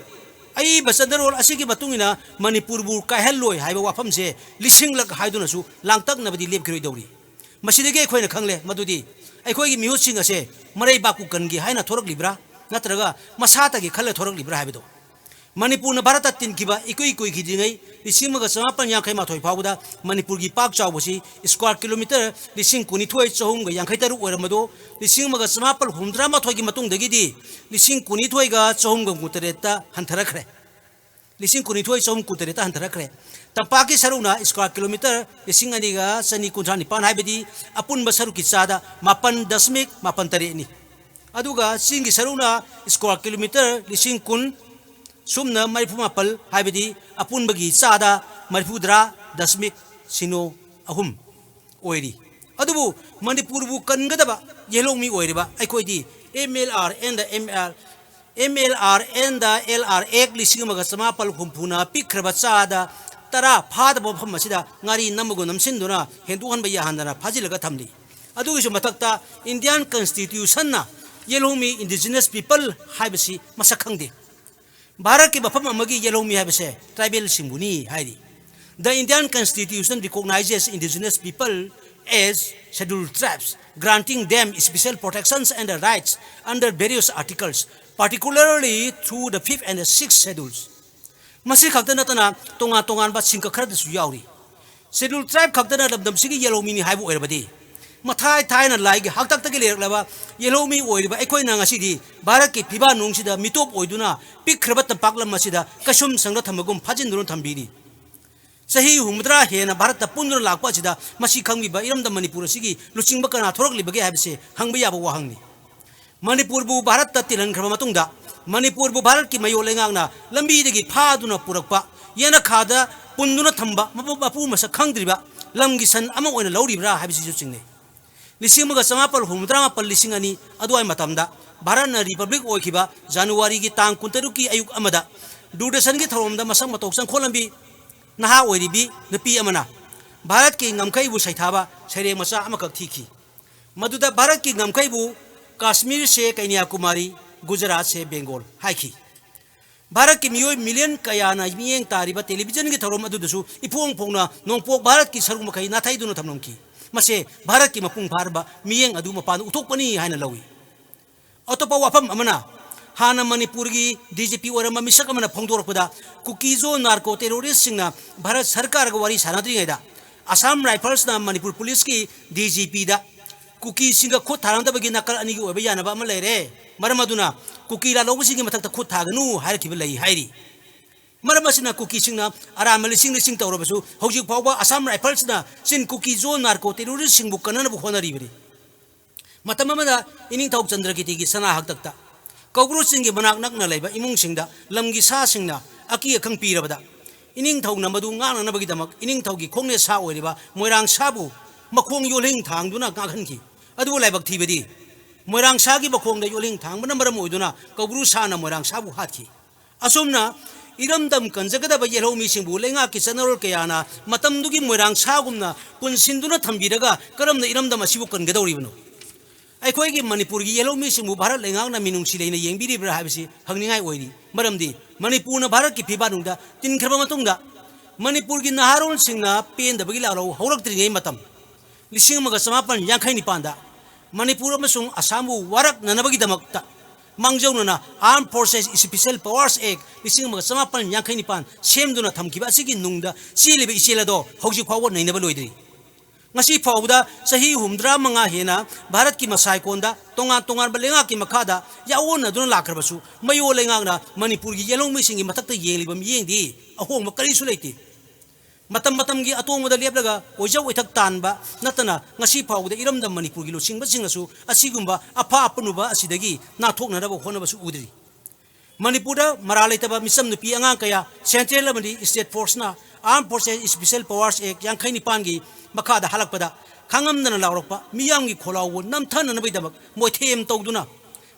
ꯑꯏꯕ ꯆꯠꯅꯔꯣꯜ ꯑꯁꯤꯒꯤ ꯃꯇꯨꯡ ꯏꯟꯅ ꯃꯅꯤꯄꯨꯔꯕꯨ ꯀꯥꯏꯍꯜꯂꯣꯏ ꯍꯥꯏꯕ ꯋꯥꯐꯝꯁꯦ ꯂꯤꯁꯤꯡꯂꯛ ꯍꯥꯏꯗꯨꯅꯁꯨ ꯂꯥꯡꯇꯛꯅꯕꯗꯤ ꯂꯦꯞꯈꯤꯔꯣꯏꯗꯧꯔꯤ꯫ ꯃꯁꯤꯗꯒꯤ ꯑꯩꯈꯣꯏꯅ ꯈꯪꯂꯦ ꯃꯗꯨꯗꯤ ꯑꯩꯈꯣꯏꯒꯤ ꯃꯤꯍꯨꯠꯁꯤꯡ ꯑꯁꯦ ꯃꯔꯩꯕꯥꯛꯄꯨ ꯀꯟꯒꯦ ꯍꯥꯏꯅ ꯊꯣꯔꯛꯂꯤꯕ꯭ꯔꯥ, ꯅꯠꯇ꯭ꯔꯒ ꯃꯁꯥꯇꯒꯤ ꯈꯜꯂ ꯊꯣꯔꯛꯂꯤꯕ꯭ꯔꯥ ꯍꯥꯏꯕꯗꯣ꯫ ꯃꯅꯤꯄꯨꯔꯅ ꯚꯥꯔꯠꯇ ꯇꯤꯟꯈꯤꯕ ꯏꯀꯨꯏ ꯀꯨꯏꯈꯤꯗ꯭ꯔꯤꯉꯩ ꯂꯤꯁꯤꯡ ꯑꯃꯒ ꯆꯃꯥꯄꯟ ꯌꯥꯡꯈꯩ ꯃꯥꯊꯣꯏ ꯐꯥꯎꯕꯗ ꯃꯅꯤꯄꯨꯔꯒꯤ ꯄꯥꯛ ꯆꯥꯎꯕꯁꯤ square kilometre ꯂꯤꯁꯤꯡ ꯀꯨꯟꯅꯤꯊꯣꯏ ꯆꯍꯨꯝꯒ ꯌꯥꯡꯈꯩ ꯇꯔꯨꯛ ꯑꯣꯏꯔꯝꯕꯗꯣ, ꯂꯤꯁꯤꯡ ꯑꯃꯒ ꯆꯃꯥꯄꯜ ꯍꯨꯝꯐꯨꯇꯔꯥ ꯃꯥꯊꯣꯏꯒꯤ ꯃꯇꯨꯡꯗꯒꯤꯗꯤ ꯂꯤꯁꯤꯡ ꯀꯨꯟꯅꯤꯊꯣꯏꯒ ꯆꯍꯨꯝꯒ ꯍꯨꯝꯐꯨꯇꯔꯦꯠꯇ ꯍꯟꯊꯔꯛꯈ꯭ꯔꯦ꯫ ꯂꯤꯁꯤꯡ ꯀꯨꯟꯅꯤꯊꯣꯏ ꯆꯍꯨꯝ ꯀꯨꯟꯇꯔꯦꯠꯇ ꯍꯟꯊꯔꯛꯈ꯭ꯔꯦ꯫ ꯇꯝꯄꯥꯛꯀꯤ ꯁꯔꯨꯛꯅ square kilometre ꯂꯤꯁꯤꯡ ꯑꯅꯤꯒ ꯆꯅꯤ ꯀꯨꯟꯊ꯭ꯔꯥ ꯅꯤꯄꯥꯟ, ꯍꯥꯏꯕꯗꯤ ꯑꯄꯨꯟꯕ ꯁꯔꯨꯛꯀꯤ ꯆꯥꯗ ꯃꯥꯄꯟ ꯗꯁꯃꯤꯛ ꯃꯥꯄꯟ ꯇꯔꯦꯠꯅꯤ꯫ ꯑꯗꯨꯒ ꯆꯤꯡꯒꯤ ꯁꯔꯨꯛꯅ square kilometre ꯂꯤꯁꯤꯡ ꯀꯨꯟ ꯁꯨꯞꯅ ꯃꯔꯤꯐꯨ ꯃꯥꯄꯜ, ꯍꯥꯏꯕꯗꯤ ꯑꯄꯨꯟꯕꯒꯤ ꯆꯥꯗ ꯃꯔꯤꯐꯨꯇꯔꯥ ꯗꯁꯃꯤꯛ ꯁꯤꯅꯣ ꯑꯍꯨꯝ ꯑꯣꯏꯔꯤ꯫ ꯑꯗꯨꯕꯨ ꯃꯅꯤꯄꯨꯔꯕꯨ ꯀꯟꯒꯗꯕ ꯌꯦꯜꯍꯧꯃꯤ ꯑꯣꯏꯔꯤꯕ ꯑꯩꯈꯣꯏꯗꯤ M L R and the M L, M L R and the L R Act ꯂꯤꯁꯤꯡ ꯑꯃꯒ ꯆꯃꯥꯄꯜ ꯍꯨꯝꯐꯨꯅ ꯄꯤꯛꯈ꯭ꯔꯕ ꯆꯥꯗ ꯇꯔꯥ ꯐꯥꯗꯕ ꯃꯐꯝ ꯑꯁꯤꯗ ꯉꯥꯔꯤ ꯅꯝꯃꯒꯨꯝ ꯅꯝꯁꯤꯟꯗꯨꯅ ꯍꯦꯟꯗꯣꯛꯍꯟꯕ ꯌꯥꯍꯟꯗꯅ ꯐꯥꯖꯤꯜꯂꯒ ꯊꯝꯂꯤ꯫ ꯑꯗꯨꯒꯤꯁꯨ ꯃꯊꯛꯇ Indian Constitutionꯅ ꯌꯦꯜꯍꯧꯃꯤ, indigenous people, ꯍꯥꯏꯕꯁꯤ ꯃꯁꯛ ꯈꯪꯗꯦ꯫ ꯚꯥꯔꯠꯀꯤ ꯃꯐꯝ ꯑꯃꯒꯤ ꯌꯦꯜꯍꯧꯃꯤ ꯍꯥꯏꯕꯁꯦ tribalꯁꯤꯡꯕꯨꯅꯤ ꯍꯥꯏꯔꯤ꯫ The Indian Constitution recognizes indigenous people as scheduled tribes, granting them special protections and rights under various articles, particularly through the fifth and the sixth schedules. ꯃꯁꯤ ꯈꯛꯇ ꯅꯠꯇꯅ ꯇꯣꯉꯥꯟ ꯇꯣꯉꯥꯟꯕ ꯁꯤꯡꯀꯛ ꯈꯔꯗꯁꯨ ꯌꯥꯎꯔꯤ꯫ Scheduled tribe ꯈꯛꯇꯅ ꯂꯝꯗꯝꯁꯤꯒꯤ ꯌꯦꯜꯍꯧꯃꯤꯅꯤ ꯍꯥꯏꯕ ꯑꯣꯏꯔꯕꯗꯤ, ꯃꯊꯥꯏ ꯊꯥꯏꯅ ꯂꯥꯏꯒꯤ ꯍꯥꯛꯇꯛꯇꯒꯤ ꯂꯩꯔꯛꯂꯕ ꯌꯦꯜꯍꯧꯃꯤ ꯑꯣꯏꯔꯤꯕ ꯑꯩꯈꯣꯏꯅ ꯉꯁꯤꯗꯤ ꯚꯥꯔꯠꯀꯤ ꯐꯤꯕꯥꯟꯅꯨꯡꯁꯤꯗ ꯃꯤꯇꯣꯞ ꯑꯣꯏꯗꯨꯅ ꯄꯤꯛꯈ꯭ꯔꯕ ꯇꯝꯄꯥꯛ ꯂꯝ ꯑꯁꯤꯗ ꯀꯩꯁꯨꯝ ꯁꯪꯗ ꯊꯝꯕꯒꯨꯝ ꯐꯥꯖꯤꯟꯗꯨꯅ ꯊꯝꯕꯤꯔꯤ꯫ ꯆꯍꯤ ꯍꯨꯝꯐꯨꯇꯔꯥ ꯍꯦꯟꯅ ꯚꯥꯔꯠꯇ ꯄꯨꯟꯗꯨꯅ ꯂꯥꯛꯄ ꯑꯁꯤꯗ ꯃꯁꯤ ꯈꯪꯕꯤꯕ ꯏꯔꯝꯗꯝ ꯃꯅꯤꯄꯨꯔ ꯑꯁꯤꯒꯤ ꯂꯨꯆꯤꯡꯕ ꯀꯅꯥ ꯊꯣꯔꯛꯂꯤꯕꯒꯦ ꯍꯥꯏꯕꯁꯦ ꯍꯪꯕ ꯌꯥꯕ ꯋꯥꯍꯪꯅꯤ꯫ ꯃꯅꯤꯄꯨꯔꯕꯨ ꯚꯥꯔꯠꯇ ꯇꯤꯜꯍꯟꯈ꯭ꯔꯕ ꯃꯇꯨꯡꯗ ꯃꯅꯤꯄꯨꯔꯕꯨ ꯚꯥꯔꯠꯀꯤ ꯃꯌꯣꯜ ꯂꯩꯉꯥꯛꯅ ꯂꯝꯕꯤꯗꯒꯤ ꯐꯥꯗꯨꯅ ꯄꯨꯔꯛꯄ, ꯌꯦꯅꯈꯥꯗ ꯄꯨꯟꯗꯨꯅ ꯊꯝꯕ, ꯃꯄꯨ ꯃꯄꯨ ꯃꯁꯛ ꯈꯪꯗ꯭ꯔꯤꯕ ꯂꯝꯒꯤ ꯁꯟ ꯑꯃ ꯑꯣꯏꯅ ꯂꯧꯔꯤꯕ꯭ꯔꯥ ꯍꯥꯏꯕꯁꯤꯁꯨ ꯆꯤꯡꯅꯩ꯫ ꯂꯤꯁꯤꯡ ꯑꯃꯒ ꯆꯃꯥꯄꯜ ꯍꯨꯝꯐꯨꯇꯔꯥ ꯃꯥꯄꯜ, ꯂꯤꯁꯤꯡ ꯑꯅꯤ ꯑꯗꯨꯋꯥꯏ ꯃꯇꯝꯗ ꯚꯥꯔꯠꯅ ꯔꯤꯄꯕ꯭ꯂꯤꯛ ꯑꯣꯏꯈꯤꯕ ꯖꯅꯋꯥꯔꯤꯒꯤ ꯇꯥꯡ ꯀꯨꯟꯇꯔꯨꯛꯀꯤ ꯑꯌꯨꯛ ꯑꯃꯗ ꯗꯨꯔꯗꯔꯁꯟꯒꯤ ꯊꯧꯔꯝꯗ ꯃꯁꯛ ꯃꯇꯧ ꯆꯪꯈꯣꯠꯂꯝꯕꯤ ꯅꯍꯥ ꯑꯣꯏꯔꯤꯕꯤ ꯅꯨꯄꯤ ꯑꯃꯅ ꯚꯥꯔꯠꯀꯤ ꯉꯝꯈꯩꯕꯨ ꯁꯩꯊꯥꯕ ꯁꯩꯔꯦꯡ ꯃꯆꯥ ꯑꯃꯈꯛ ꯊꯤꯈꯤ꯫ ꯃꯗꯨꯗ ꯚꯥꯔꯠꯀꯤ ꯉꯝꯈꯩꯕꯨ ꯀꯥꯁꯃꯤꯔ ꯁꯦ ꯀꯩꯅ꯭ꯌꯥꯀꯨꯃꯥꯔꯤ, ꯒꯨꯖꯔꯥꯠ ꯁꯦ ꯕꯦꯡꯒꯣꯜ ꯍꯥꯏꯈꯤ꯫ ꯚꯥꯔꯠꯀꯤ ꯃꯤꯑꯣꯏ ꯃꯤꯂꯤꯌꯟ ꯀꯌꯥꯅ ꯃꯤꯠꯌꯦꯡ ꯇꯥꯔꯤꯕ ꯇꯦꯂꯤꯚꯤꯖꯟꯒꯤ ꯊꯧꯔꯝ ꯑꯗꯨꯗꯁꯨ ꯏꯐꯣꯡ ꯐꯣꯡꯅ ꯅꯣꯡꯄꯣꯛ ꯚꯥꯔꯠꯀꯤ ꯁꯔꯨꯛ ꯃꯈꯩ ꯅꯥꯊꯩꯗꯨꯅ ꯊꯝꯂꯝꯈꯤ꯫ ꯃꯁꯦ ꯚꯥꯔꯠꯀꯤ ꯃꯄꯨꯡ ꯐꯥꯔꯕ ꯃꯤꯠꯌꯦꯡ ꯑꯗꯨ ꯃꯄꯥꯟꯗ ꯎꯊꯣꯛꯄꯅꯤ ꯍꯥꯏꯅ ꯂꯧꯏ꯫ ꯑꯇꯣꯞꯄ ꯋꯥꯐꯝ ꯑꯃꯅ, ꯍꯥꯟꯅ ꯃꯅꯤꯄꯨꯔꯒꯤ ꯗꯤ ꯖꯤ ꯄꯤ ꯑꯣꯏꯔꯝꯕ ꯃꯤꯁꯛ ꯑꯃꯅ ꯐꯣꯡꯗꯣꯔꯛꯄꯗ, ꯀꯨꯀꯤꯖꯣ ꯅꯥꯔꯀꯣ ꯇꯦꯔꯣꯔꯤꯁꯁꯤꯡꯅ ꯚꯥꯔꯠ ꯁꯔꯀꯥꯔꯒ ꯋꯥꯔꯤ ꯁꯥꯟꯅꯗ꯭ꯔꯤꯉꯩꯗ ꯑꯁꯥꯝ ꯔꯥꯏꯐꯜꯁꯅ ꯃꯅꯤꯄꯨꯔ ꯄꯨꯂꯤꯁꯀꯤ ꯗꯤ ꯖꯤ ꯄꯤꯗ ꯀꯨꯀꯤꯁꯤꯡꯒ ꯈꯨꯠ ꯊꯥꯔꯝꯗꯕꯒꯤ ꯅꯥꯀꯜ ꯑꯅꯤꯒꯤ ꯑꯣꯏꯕ ꯌꯥꯅꯕ ꯑꯃ ꯂꯩꯔꯦ, ꯃꯔꯝ ꯑꯗꯨꯅ ꯀꯨꯀꯤ ꯂꯥꯜꯍꯧꯕꯁꯤꯡꯒꯤ ꯃꯊꯛꯇ ꯈꯨꯠ ꯊꯥꯒꯅꯨ ꯍꯥꯏꯔꯛꯈꯤꯕ ꯂꯩ ꯍꯥꯏꯔꯤ꯫ ꯃꯔꯝ ꯑꯁꯤꯅ ꯀꯨꯀꯤꯁꯤꯡꯅ ꯑꯔꯥꯟꯕ ꯂꯤꯁꯤꯡ ꯂꯤꯁꯤꯡ ꯇꯧꯔꯕꯁꯨ, ꯍꯧꯖꯤꯛ ꯐꯥꯎꯕ ꯑꯁꯥꯝ ꯔꯥꯏꯐꯜꯁꯅ ꯆꯤꯟ ꯀꯨꯀꯤ ꯖꯣ ꯅꯥꯔꯀꯣ ꯇꯦꯔꯣꯔꯤꯁꯁꯤꯡꯕꯨ ꯀꯟꯅꯅꯕ ꯍꯣꯠꯅꯔꯤꯕꯅꯤ꯫ ꯃꯇꯝ ꯑꯃꯗ ꯏꯅꯤꯡꯊꯧ ꯆꯟꯗ꯭ꯔꯀꯤꯇꯤꯒꯤ ꯁꯅꯥ ꯍꯥꯛꯇꯛꯇ ꯀꯧꯕ꯭ꯔꯨ ꯆꯤꯡꯒꯤ ꯃꯅꯥꯛ ꯅꯛꯅ ꯂꯩꯕ ꯏꯃꯨꯡꯁꯤꯡꯗ ꯂꯝꯒꯤ ꯁꯥꯁꯤꯡꯅ ꯑꯀꯤ ꯑꯈꯪ ꯄꯤꯔꯕꯗ, ꯏꯅꯤꯡꯊꯧꯅ ꯃꯗꯨ ꯉꯥꯛꯅꯅꯕꯒꯤꯗꯃꯛ ꯏꯅꯤꯡꯊꯧꯒꯤ ꯈꯣꯡꯅꯦ ꯁꯥ ꯑꯣꯏꯔꯤꯕ ꯃꯣꯏꯔꯥꯡ ꯁꯥꯕꯨ ꯃꯈꯣꯡ ꯌꯣꯜꯍꯤꯡ ꯊꯥꯡꯗꯨꯅ ꯉꯥꯛꯍꯟꯈꯤ꯫ ꯑꯗꯨꯕꯨ ꯂꯥꯏꯕꯛ ꯊꯤꯕꯗꯤ, ꯃꯣꯏꯔꯥꯡ ꯁꯥꯒꯤ ꯃꯈꯣꯡꯗ ꯌꯣꯜꯍꯤꯡ ꯊꯥꯡꯕꯅ ꯃꯔꯝ ꯑꯣꯏꯗꯨꯅ ꯀꯧꯕ꯭ꯔꯨ ꯁꯥꯅ ꯃꯣꯏꯔꯥꯡ ꯁꯥꯕꯨ ꯍꯥꯠꯈꯤ꯫ ꯑꯁꯨꯝꯅ ꯏꯔꯝꯗꯝ ꯀꯟꯖꯒꯗꯕ ꯌꯦꯜꯍꯧꯃꯤꯁꯤꯡꯕꯨ ꯂꯩꯉꯥꯛꯀꯤ ꯆꯠꯅꯔꯣꯜ ꯀꯌꯥꯅ ꯃꯇꯝꯗꯨꯒꯤ ꯃꯣꯏꯔꯥꯡ ꯁꯥꯒꯨꯝꯅ ꯄꯨꯟꯁꯤꯟꯗꯨꯅ ꯊꯝꯕꯤꯔꯒ ꯀꯔꯝꯅ ꯏꯔꯝꯗꯝ ꯑꯁꯤꯕꯨ ꯀꯟꯒꯗꯧꯔꯤꯕꯅꯣ? ꯑꯩꯈꯣꯏꯒꯤ ꯃꯅꯤꯄꯨꯔꯒꯤ ꯌꯦꯜꯍꯧꯃꯤꯁꯤꯡꯕꯨ ꯚꯥꯔꯠ ꯂꯩꯉꯥꯛꯅ ꯃꯤꯅꯨꯡꯁꯤ ꯂꯩꯅ ꯌꯦꯡꯕꯤꯔꯤꯕ꯭ꯔꯥ ꯍꯥꯏꯕꯁꯤ ꯍꯪꯅꯤꯡꯉꯥꯏ ꯑꯣꯏꯔꯤ꯫ ꯃꯔꯝꯗꯤ ꯃꯅꯤꯄꯨꯔꯅ ꯚꯥꯔꯠꯀꯤ ꯐꯤꯕꯥꯛꯅꯨꯡꯗ ꯇꯤꯟꯈ꯭ꯔꯕ ꯃꯇꯨꯡꯗ ꯃꯅꯤꯄꯨꯔꯒꯤ ꯅꯍꯥꯔꯣꯜꯁꯤꯡꯅ ꯄꯦꯟꯗꯕꯒꯤ ꯂꯥꯜꯍꯧ ꯍꯧꯔꯛꯇ꯭ꯔꯤꯉꯩ ꯃꯇꯝ, ꯂꯤꯁꯤꯡ ꯑꯃꯒ ꯆꯃꯥꯄꯜ ꯌꯥꯡꯈꯩ ꯅꯤꯄꯥꯟꯗ ꯃꯅꯤꯄꯨꯔ ꯑꯃꯁꯨꯡ ꯑꯁꯥꯝꯕꯨ ꯋꯥꯔꯛꯅꯅꯕꯒꯤꯗꯃꯛꯇ ꯃꯥꯡꯖꯧꯅꯅ Armed Forces Special Powers Act ꯂꯤꯁꯤꯡ ꯑꯃꯒ ꯆꯃꯥꯄꯜ ꯌꯥꯡꯈꯩ ꯅꯤꯄꯥꯟ ꯁꯦꯝꯗꯨꯅ ꯊꯝꯈꯤꯕ ꯑꯁꯤꯒꯤ ꯅꯨꯡꯗ ꯆꯦꯜꯂꯤꯕ ꯏꯆꯦꯜ ꯑꯗꯣ ꯍꯧꯖꯤꯛ ꯐꯥꯎꯕ ꯅꯩꯅꯕ ꯂꯣꯏꯗ꯭ꯔꯤ꯫ ꯉꯁꯤ ꯐꯥꯎꯕꯗ ꯆꯍꯤ ꯍꯨꯝꯐꯨꯇꯔꯥ ꯃꯉꯥ ꯍꯦꯟꯅ ꯚꯥꯔꯠꯀꯤ ꯃꯁꯥꯏꯀꯣꯟꯗ ꯇꯣꯉꯥꯟ ꯇꯣꯉꯥꯟꯕ ꯂꯩꯉꯥꯛꯀꯤ ꯃꯈꯥꯗ ꯌꯥꯑꯣꯟꯅꯗꯨꯅ ꯂꯥꯛꯈ꯭ꯔꯕꯁꯨ, ꯃꯌꯣꯜ ꯂꯩꯉꯥꯛꯅ ꯃꯅꯤꯄꯨꯔꯒꯤ ꯌꯦꯜꯍꯧꯃꯤꯁꯤꯡꯒꯤ ꯃꯊꯛꯇ ꯌꯦꯡꯂꯤꯕ ꯃꯤꯠꯌꯦꯡꯗꯤ ꯑꯍꯣꯡꯕ ꯀꯔꯤꯁꯨ ꯂꯩꯇꯦ꯫ ꯃꯇꯝ ꯃꯇꯝꯒꯤ ꯑꯇꯣꯡꯕꯗ ꯂꯦꯞꯂꯒ ꯑꯣꯏꯖ ꯑꯣꯏꯊꯛ ꯇꯥꯟꯕ ꯅꯠꯇꯅ ꯉꯁꯤ ꯐꯥꯎꯕꯗ ꯏꯔꯝꯗꯝ ꯃꯅꯤꯄꯨꯔꯒꯤ ꯂꯨꯆꯤꯡꯕꯁꯤꯡꯅꯁꯨ ꯑꯁꯤꯒꯨꯝꯕ ꯑꯐ ꯑꯄꯨꯅꯨꯕ ꯑꯁꯤꯗꯒꯤ ꯅꯥꯊꯣꯛꯅꯅꯕ ꯍꯣꯠꯅꯕꯁꯨ ꯎꯗ꯭ꯔꯤ꯫ ꯃꯅꯤꯄꯨꯔꯗ ꯃꯔꯥꯜ ꯂꯩꯇꯕ ꯃꯤꯆꯝ ꯅꯨꯄꯤ ꯑꯉꯥꯡ ꯀꯌꯥ central ꯑꯃꯗꯤ state forceꯅ Armed Forces Special Powers Act ꯌꯥꯡꯈꯩ ꯅꯤꯄꯥꯟꯒꯤ ꯃꯈꯥꯗ ꯍꯜꯂꯛꯄꯗ ꯈꯪꯉꯝꯗꯅ ꯂꯥꯎꯔꯛꯄ ꯃꯤꯌꯥꯝꯒꯤ ꯈꯣꯜꯂꯥꯎꯕꯨ ꯅꯝꯊꯅꯅꯕꯒꯤꯗꯃꯛ ꯃꯣꯏꯊꯦꯝ ꯇꯧꯗꯨꯅ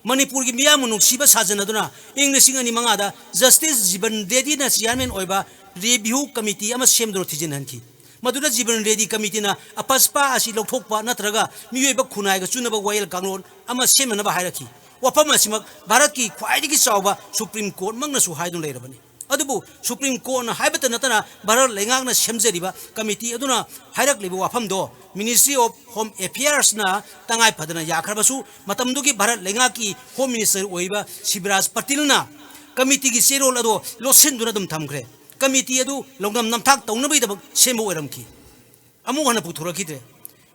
ꯃꯅꯤꯄꯨꯔꯒꯤ ꯃꯤꯌꯥꯝꯕꯨ ꯅꯨꯡꯁꯤꯕ ꯁꯥꯖꯅꯗꯨꯅ ꯏꯪ ꯂꯤꯁꯤꯡ ꯑꯅꯤ ꯃꯉꯥꯗ Justice ꯖꯤꯕꯟ ꯔꯦꯗꯤꯅ chairman ꯑꯣꯏꯕ review committee ꯑꯃ ꯁꯦꯝꯗꯨꯅ ꯊꯤꯖꯤꯟꯍꯟꯈꯤ꯫ ꯃꯗꯨꯗ ꯖꯤꯕꯟ ꯔꯦꯗꯤ committeeꯅ ꯑꯄꯁꯄꯥ ꯑꯁꯤ ꯂꯧꯊꯣꯛꯄ ꯅꯠꯇ꯭ꯔꯒ ꯃꯤꯑꯣꯏꯕ ꯈꯨꯟꯅꯥꯏꯒ ꯆꯨꯅꯕ ꯋꯥꯌꯦꯜ ꯀꯥꯡꯂꯣꯟ ꯑꯃ ꯁꯦꯝꯅꯅꯕ ꯍꯥꯏꯔꯛꯈꯤ꯫ ꯋꯥꯐꯝ ꯑꯁꯤꯃꯛ ꯚꯥꯔꯠꯀꯤ ꯈ꯭ꯋꯥꯏꯗꯒꯤ ꯆꯥꯎꯕ Supreme Courtꯃꯛꯅꯁꯨ ꯍꯥꯏꯗꯨꯅ ꯂꯩꯔꯕꯅꯤ꯫ ꯑꯗꯨꯕꯨ Supreme Courtꯅ ꯍꯥꯏꯕꯇ ꯅꯠꯇꯅ ꯚꯥꯔꯠ ꯂꯩꯉꯥꯛꯅ ꯁꯦꯝꯖꯔꯤꯕ committee ꯑꯗꯨꯅ ꯍꯥꯏꯔꯛꯂꯤꯕ ꯋꯥꯐꯝꯗꯣ Ministry of Home Affairsꯅ ꯇꯉꯥꯏ ꯐꯗꯅ ꯌꯥꯈ꯭ꯔꯕꯁꯨ, ꯃꯇꯝꯗꯨꯒꯤ ꯚꯥꯔꯠ ꯂꯩꯉꯥꯛꯀꯤ Home Minister ꯑꯣꯏꯔꯤꯕ ꯁꯤꯕꯔꯥꯖ ꯄꯇꯤꯜꯅ committeeꯒꯤ ꯆꯦꯔꯣꯜ ꯑꯗꯣ ꯂꯣꯠꯁꯤꯟꯗꯨꯅ ꯑꯗꯨꯝ ꯊꯝꯈ꯭ꯔꯦ꯫ Committee ꯑꯗꯨ ꯂꯧꯅꯝ ꯅꯝꯊꯥꯛ ꯇꯧꯅꯕꯒꯤꯗꯃꯛ ꯁꯦꯝꯕ ꯑꯣꯏꯔꯝꯈꯤ꯫ ꯑꯃꯨꯛ ꯍꯟꯅ ꯄꯨꯊꯣꯔꯛꯈꯤꯗ꯭ꯔꯦ꯫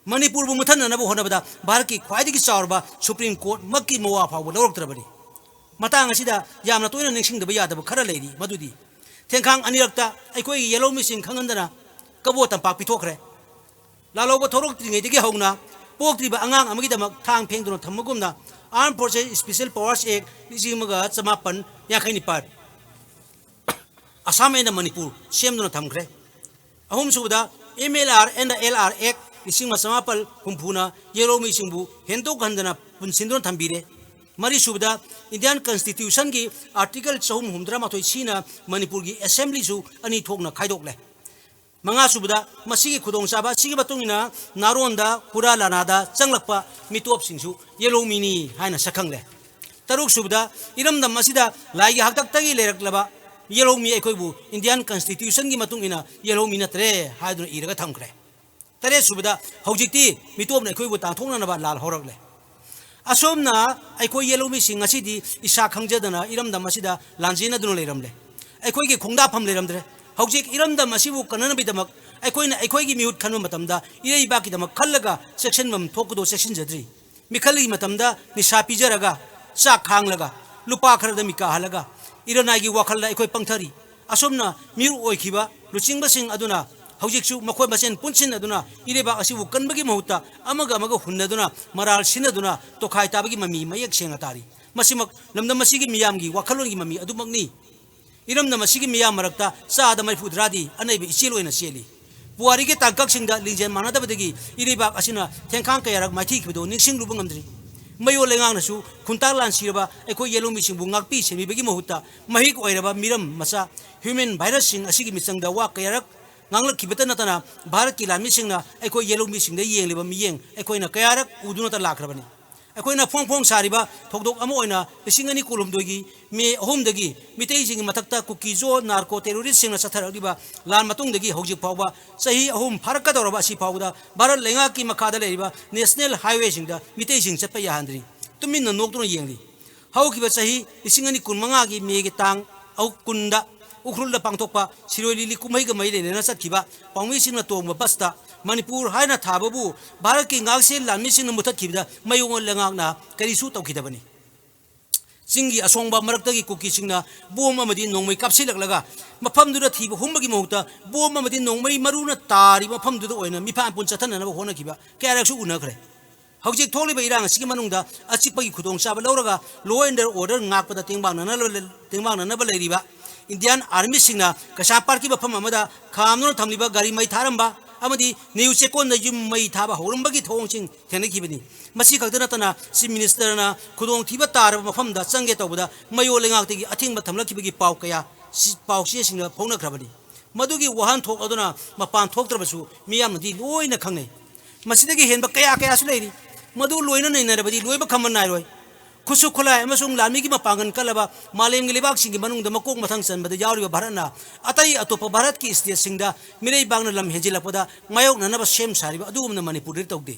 ꯃꯅꯤꯄꯨꯔꯕꯨ ꯃꯨꯠꯊꯠꯅꯅꯕ ꯍꯣꯠꯅꯕꯗ ꯚꯥꯔꯠꯀꯤ ꯈ꯭ꯋꯥꯏꯗꯒꯤ ꯆꯥꯎꯔꯕ Supreme Courtꯃꯛꯀꯤ ꯃꯋꯥ ꯐꯥꯎꯕ ꯂꯧꯔꯛꯇ꯭ꯔꯕꯅꯤ꯫ ꯃꯇꯥꯡ ꯑꯁꯤꯗ ꯌꯥꯝꯅ ꯇꯣꯏꯅ ꯅꯤꯡꯁꯤꯡꯗꯕ ꯌꯥꯗꯕ ꯈꯔ ꯂꯩꯔꯤ, ꯃꯗꯨꯗꯤ ꯊꯦꯡꯈꯥꯡ ꯑꯅꯤꯔꯛꯇ ꯑꯩꯈꯣꯏꯒꯤ ꯌꯦꯜꯍꯧꯃꯤꯁꯤꯡ ꯈꯪꯍꯟꯗꯅ ꯀꯕꯣ ꯇꯝꯄꯥꯛ ꯄꯤꯊꯣꯛꯈ꯭ꯔꯦ꯫ ꯂꯥꯜꯍꯧꯕ ꯊꯣꯛꯂꯛꯇ꯭ꯔꯤꯉꯩꯗꯒꯤ ꯍꯧꯅ ꯄꯣꯛꯇ꯭ꯔꯤꯕ ꯑꯉꯥꯡ ꯑꯃꯒꯤꯗꯃꯛ ꯊꯥꯡ ꯐꯦꯡꯗꯨꯅ ꯊꯝꯕꯒꯨꯝꯅ Armed Forces Special Powers Act ꯂꯤꯁꯤꯡ ꯑꯃꯒ ꯆꯃꯥꯄꯟ ꯌꯥꯡꯈꯩ ꯅꯤꯄꯥꯟ, Assam and Manipur ꯁꯦꯝꯗꯨꯅ ꯊꯝꯈ꯭ꯔꯦ꯫ ꯑꯍꯨꯝꯁꯨꯕꯗ, M L R and L R Act ꯂꯤꯁꯤꯡ ꯑꯃ ꯆꯃꯥꯄꯜ ꯍꯨꯝꯐꯨꯅ ꯌꯦꯜꯍꯧꯃꯤꯁꯤꯡꯕꯨ ꯍꯦꯟꯗꯣꯛ ꯍꯟꯗꯅ ꯄꯨꯟꯁꯤꯟꯗꯨꯅ ꯊꯝꯕꯤꯔꯦ꯫ ꯃꯔꯤꯁꯨꯕꯗ, Indian Constitutionꯒꯤ Article ꯆꯍꯨꯝ ꯍꯨꯝꯗ꯭ꯔꯥ ꯃꯥꯊꯣꯏ Cꯅ ꯃꯅꯤꯄꯨꯔꯒꯤ Assemblyꯁꯨ ꯑꯅꯤ ꯊꯣꯛꯅ ꯈꯥꯏꯗꯣꯛꯂꯦ꯫ ꯃꯉꯥꯁꯨꯕꯗ, ꯃꯁꯤꯒꯤ ꯈꯨꯗꯣꯡꯆꯥꯕ ꯑꯁꯤꯒꯤ ꯃꯇꯨꯡ ꯏꯟꯅ ꯅꯥꯔꯣꯟꯗ, ꯍꯨꯔꯥ ꯂꯥꯅꯥꯗ ꯆꯪꯂꯛꯄ ꯃꯤꯇꯣꯞꯁꯤꯡꯁꯨ ꯌꯦꯜꯍꯧꯃꯤꯅꯤ ꯍꯥꯏꯅ ꯁꯛꯈꯪꯂꯦ꯫ ꯇꯔꯨꯛꯁꯨꯕꯗ, ꯏꯔꯝꯗꯝ ꯑꯁꯤꯗ ꯂꯥꯏꯒꯤ ꯍꯥꯛꯇꯛꯇꯒꯤ ꯂꯩꯔꯛꯂꯕ ꯌꯦꯜꯍꯧꯃꯤ ꯑꯩꯈꯣꯏꯕꯨ Indian Constitutionꯒꯤ ꯃꯇꯨꯡ ꯏꯟꯅ ꯌꯦꯜꯍꯧꯃꯤ ꯅꯠꯇ꯭ꯔꯦ ꯍꯥꯏꯗꯨꯅ ꯏꯔꯒ ꯊꯝꯈ꯭ꯔꯦ꯫ ꯇꯔꯦꯠꯁꯨꯕꯗ, ꯍꯧꯖꯤꯛꯇꯤ ꯃꯤꯇꯣꯞꯅ ꯑꯩꯈꯣꯏꯕꯨ ꯇꯥꯟꯊꯣꯛꯅꯅꯕ ꯂꯥꯜ ꯍꯧꯔꯛꯂꯦ꯫ ꯑꯁꯨꯝꯅ ꯑꯩꯈꯣꯏ ꯌꯦꯜꯍꯧꯃꯤꯁꯤꯡ ꯉꯁꯤꯗꯤ ꯏꯁꯥ ꯈꯪꯖꯗꯅ ꯏꯔꯝꯗꯝ ꯑꯁꯤꯗ ꯂꯥꯟꯖꯦꯟꯅꯗꯨꯅ ꯂꯩꯔꯝꯂꯦ꯫ ꯑꯩꯈꯣꯏꯒꯤ ꯈꯣꯡꯗꯥꯐꯝ ꯂꯩꯔꯝꯗ꯭ꯔꯦ꯫ ꯍꯧꯖꯤꯛ ꯏꯔꯝꯗꯝ ꯑꯁꯤꯕꯨ ꯀꯟꯅꯅꯕꯒꯤꯗꯃꯛ ꯑꯩꯈꯣꯏꯅ ꯑꯩꯈꯣꯏꯒꯤ ꯃꯤꯍꯨꯠ ꯈꯟꯕ ꯃꯇꯝꯗ ꯏꯔꯩꯕꯥꯛꯀꯤꯗꯃꯛ ꯈꯜꯂꯒ ꯆꯦꯛꯁꯤꯟꯐꯝ ꯊꯣꯛꯄꯗꯣ ꯆꯦꯛꯁꯤꯟꯖꯗ꯭ꯔꯤ꯫ ꯃꯤꯈꯜꯒꯤ ꯃꯇꯝꯗ ꯅꯤꯁꯥ ꯄꯤꯖꯔꯒ, ꯆꯥꯛ ꯈꯥꯡꯂꯒ, ꯂꯨꯄꯥ ꯈꯔꯗ ꯃꯤꯀꯥ ꯍꯜꯂꯒ, ꯏꯔꯅꯥꯏꯒꯤ ꯋꯥꯈꯜꯗ ꯑꯩꯈꯣꯏ ꯄꯪꯊꯔꯤ꯫ ꯑꯁꯨꯝꯅ ꯃꯤꯔꯨꯞ ꯑꯣꯏꯈꯤꯕ ꯂꯨꯆꯤꯡꯕꯁꯤꯡ ꯑꯗꯨꯅ ꯍꯧꯖꯤꯛꯁꯨ ꯃꯈꯣꯏ ꯃꯁꯦꯟ ꯄꯨꯟꯁꯤꯟꯅꯗꯨꯅ ꯏꯔꯩꯕꯥꯛ ꯑꯁꯤꯕꯨ ꯀꯟꯕꯒꯤ ꯃꯍꯨꯠꯇ ꯑꯃꯒ ꯑꯃꯒ ꯍꯨꯟꯅꯗꯨꯅ, ꯃꯔꯥꯜ ꯁꯤꯟꯅꯗꯨꯅ ꯇꯣꯈꯥꯏ ꯇꯥꯕꯒꯤ ꯃꯃꯤ ꯃꯌꯦꯛ ꯁꯦꯡꯅ ꯇꯥꯔꯤ꯫ ꯃꯁꯤꯃꯛ ꯂꯝꯗꯝ ꯑꯁꯤꯒꯤ ꯃꯤꯌꯥꯝꯒꯤ ꯋꯥꯈꯜꯂꯣꯟꯒꯤ ꯃꯃꯤ ꯑꯗꯨꯃꯛꯅꯤ꯫ ꯏꯔꯝꯗꯝ ꯑꯁꯤꯒꯤ ꯃꯤꯌꯥꯝ ꯃꯔꯛꯇ ꯆꯥꯗ ꯃꯔꯤꯐꯨ ꯇꯔꯥꯗꯤ ꯑꯅꯩꯕ ꯏꯆꯦꯜ ꯑꯣꯏꯅ ꯆꯦꯜꯂꯤ꯫ ꯄꯨꯋꯥꯔꯤꯒꯤ ꯇꯥꯡꯀꯛꯁꯤꯡꯗ ꯂꯤꯡꯖꯦꯜ ꯃꯥꯟꯅꯗꯕꯗꯒꯤ ꯏꯔꯩꯕꯥꯛ ꯑꯁꯤꯅ ꯊꯦꯡꯈꯥꯡ ꯀꯌꯥꯔꯛ ꯃꯥꯏꯊꯤꯈꯤꯕꯗꯨ ꯅꯤꯡꯁꯤꯡꯂꯨꯕ ꯉꯝꯗ꯭ꯔꯤ꯫ ꯃꯌꯣꯜ ꯂꯩꯉꯥꯛꯅꯁꯨ ꯈꯨꯟꯇꯥꯛ ꯂꯥꯟ ꯁꯤꯔꯕ ꯑꯩꯈꯣꯏ ꯌꯦꯜꯍꯧꯃꯤꯁꯤꯡꯕꯨ ꯉꯥꯛꯄꯤ ꯁꯦꯟꯕꯤꯕꯒꯤ ꯃꯍꯨꯠꯇ ꯃꯍꯤꯛ ꯑꯣꯏꯔꯕ ꯃꯤꯔꯝ ꯃꯆꯥ, human virusꯁꯤꯡ ꯑꯁꯤꯒꯤ ꯃꯤꯆꯪꯗ ꯋꯥ ꯀꯌꯥꯔꯛ ꯉꯥꯡꯂꯛꯈꯤꯕꯇ ꯅꯠꯇꯅ ꯚꯥꯔꯠꯀꯤ ꯂꯥꯟꯃꯤꯁꯤꯡꯅ ꯑꯩꯈꯣꯏ ꯌꯦꯜꯍꯧꯃꯤꯁꯤꯡꯗ ꯌꯦꯡꯂꯤꯕ ꯃꯤꯠꯌꯦꯡ ꯑꯩꯈꯣꯏꯅ ꯀꯌꯥꯔꯛ ꯎꯗꯨꯅꯇ ꯂꯥꯛꯈ꯭ꯔꯕꯅꯤ꯫ ꯑꯩꯈꯣꯏꯅ ꯐꯣꯡ ꯐꯣꯡ ꯁꯥꯔꯤꯕ ꯊꯧꯗꯣꯛ ꯑꯃ ꯑꯣꯏꯅ ꯂꯤꯁꯤꯡ ꯑꯅꯤ ꯀꯨꯟꯍꯨꯝꯗꯣꯏꯒꯤ ꯃꯦ ꯑꯍꯨꯝꯗꯒꯤ ꯃꯤꯇꯩꯁꯤꯡꯒꯤ ꯃꯊꯛꯇ ꯀꯨꯀꯤꯖꯣ ꯅꯥꯔꯀꯣ ꯇꯦꯔꯣꯔꯤꯁꯁꯤꯡꯅ ꯆꯠꯊꯔꯛꯂꯤꯕ ꯂꯥꯟ ꯃꯇꯨꯡꯗꯒꯤ ꯍꯧꯖꯤꯛ ꯐꯥꯎꯕ ꯆꯍꯤ ꯑꯍꯨꯝ ꯐꯥꯔꯛꯀꯗꯧꯔꯕ ꯑꯁꯤ ꯐꯥꯎꯕꯗ ꯚꯥꯔꯠ ꯂꯩꯉꯥꯛꯀꯤ ꯃꯈꯥꯗ ꯂꯩꯔꯤꯕ ꯅꯦꯁꯅꯦꯜ ꯍꯥꯏꯋꯦꯁꯤꯡꯗ ꯃꯤꯇꯩꯁꯤꯡ ꯆꯠꯄ ꯌꯥꯍꯟꯗ꯭ꯔꯤ꯫ ꯇꯨꯃꯤꯟꯅ ꯅꯣꯛꯇꯨꯅ ꯌꯦꯡꯂꯤ꯫ ꯍꯧꯈꯤꯕ ꯆꯍꯤ ꯂꯤꯁꯤꯡ ꯑꯅꯤ ꯀꯨꯟꯃꯉꯥꯒꯤ ꯃꯦꯒꯤ ꯇꯥꯡ ꯑꯍꯨ-, ꯀꯨꯟꯗ ꯎꯈ꯭ꯔꯨꯜꯗ ꯄꯥꯡꯊꯣꯛꯄ ꯁꯤꯔꯣꯏ ꯂꯤꯂꯤ ꯀꯨꯝꯍꯩꯒ ꯃꯔꯤ ꯂꯩꯅꯅ ꯆꯠꯈꯤꯕ ꯄꯥꯎꯃꯤꯁꯤꯡꯅ ꯇꯣꯡꯕ ꯕꯁꯇ ꯃꯅꯤꯄꯨꯔ ꯍꯥꯏꯅ ꯊꯥꯕꯕꯨ ꯚꯥꯔꯠꯀꯤ ꯉꯥꯛꯁꯦꯜ ꯂꯥꯟꯃꯤꯁꯤꯡꯅ ꯃꯨꯊꯠꯈꯤꯕꯗ ꯃꯌꯣꯜ ꯂꯩꯉꯥꯛꯅ ꯀꯔꯤꯁꯨ ꯇꯧꯈꯤꯗꯕꯅꯤ꯫ ꯆꯤꯡꯒꯤ ꯑꯁꯣꯡꯕ ꯃꯔꯛꯇꯒꯤ ꯀꯨꯀꯤꯁꯤꯡꯅ ꯕꯣꯝ ꯑꯃꯗꯤ ꯅꯣꯡꯃꯩ ꯀꯥꯞꯁꯤꯜꯂꯛꯂꯒ ꯃꯐꯝꯗꯨꯗ ꯊꯤꯕ ꯍꯨꯝꯕꯒꯤ ꯃꯍꯨꯠꯇ ꯕꯣꯝ ꯑꯃꯗꯤ ꯅꯣꯡꯃꯩ ꯃꯔꯨꯅ ꯇꯥꯔꯤꯕ ꯃꯐꯝꯗꯨꯗ ꯑꯣꯏꯅ ꯃꯤꯐꯝ ꯄꯨꯟ ꯆꯠꯊꯅꯅꯕ ꯍꯣꯠꯅꯈꯤꯕ ꯀꯌꯥꯔꯛꯁꯨ ꯎꯅꯈ꯭ꯔꯦ꯫ ꯍꯧꯖꯤꯛ ꯊꯣꯛꯂꯤꯕ ꯏꯔꯥꯡ ꯑꯁꯤꯒꯤ ꯃꯅꯨꯡꯗ ꯑꯆꯤꯛꯄꯒꯤ ꯈꯨꯗꯣꯡꯆꯥꯕ ꯂꯧꯔꯒ law and order ꯉꯥꯛꯄꯗ ꯇꯦꯡꯕꯥꯡꯅꯅꯕ, ꯇꯦꯡꯕꯥꯡꯅꯅꯕ ꯂꯩꯔꯤꯕ Indian Armyꯁꯤꯡꯅ ꯀꯩꯁꯥꯝꯄꯥꯠꯀꯤ ꯃꯐꯝ ꯑꯃꯗ ꯈꯥꯝꯗꯨꯅ ꯊꯝꯂꯤꯕ ꯒꯥꯔꯤ ꯃꯩ ꯊꯥꯔꯝꯕ ꯑꯃꯗꯤ ꯅ꯭ꯌꯨ ꯆꯦꯛꯀꯣꯟꯗ ꯌꯨꯝ ꯃꯩ ꯊꯥꯕ ꯍꯧꯔꯝꯕꯒꯤ ꯊꯧꯑꯣꯡꯁꯤꯡ ꯊꯦꯡꯅꯈꯤꯕꯅꯤ꯫ ꯃꯁꯤ ꯈꯛꯇ ꯅꯠꯇꯅ Chief Ministerꯅ ꯈꯨꯗꯣꯡꯊꯤꯕ ꯇꯥꯔꯕ ꯃꯐꯝꯗ ꯆꯪꯒꯦ ꯇꯧꯕꯗ ꯃꯌꯣꯜ ꯂꯩꯉꯥꯛꯇꯒꯤ ꯑꯊꯤꯡꯕ ꯊꯝꯂꯛꯈꯤꯕꯒꯤ ꯄꯥꯎ ꯀꯌꯥ ꯆꯤ-, ꯄꯥꯎꯆꯦꯁꯤꯡꯗ ꯐꯣꯡꯅꯈ꯭ꯔꯕꯅꯤ꯫ ꯃꯗꯨꯒꯤ ꯋꯥꯍꯟꯊꯣꯛ ꯑꯗꯨꯅ ꯃꯄꯥꯟ ꯊꯣꯛꯇ꯭ꯔꯕꯁꯨ ꯃꯤꯌꯥꯝꯅꯗꯤ ꯂꯣꯏꯅ ꯈꯪꯅꯩ꯫ ꯃꯁꯤꯗꯒꯤ ꯍꯦꯟꯕ ꯀꯌꯥ ꯀꯌꯥꯁꯨ ꯂꯩꯔꯤ꯫ ꯃꯗꯨ ꯂꯣꯏꯅ ꯅꯩꯅꯔꯕꯗꯤ ꯂꯣꯏꯕ ꯈꯝꯕ ꯅꯥꯏꯔꯣꯏ꯫ ꯈꯨꯠꯁꯨ ꯈꯨꯠꯂꯥꯏ ꯑꯃꯁꯨꯡ ꯂꯥꯟꯃꯤꯒꯤ ꯃꯄꯥꯡꯒꯜ ꯀꯜꯂꯕ ꯃꯥꯂꯦꯝꯒꯤ ꯂꯩꯕꯥꯛꯁꯤꯡꯒꯤ ꯃꯅꯨꯡꯗ ꯃꯀꯣꯛ ꯃꯊꯪ ꯆꯟꯕꯗ ꯌꯥꯎꯔꯤꯕ ꯚꯥꯔꯠꯅ ꯑꯇꯩ ꯑꯇꯣꯞꯄ ꯚꯥꯔꯠꯀꯤ stateꯁꯤꯡꯗ ꯃꯤꯔꯩꯕꯥꯛꯅ ꯂꯝ ꯍꯦꯟꯖꯤꯜꯂꯛꯄꯗ ꯃꯥꯌꯣꯛꯅꯅꯕ ꯁꯦꯝ ꯁꯥꯔꯤꯕ ꯑꯗꯨꯒꯨꯝꯅ ꯃꯅꯤꯄꯨꯔꯗꯗꯤ ꯇꯧꯗꯦ꯫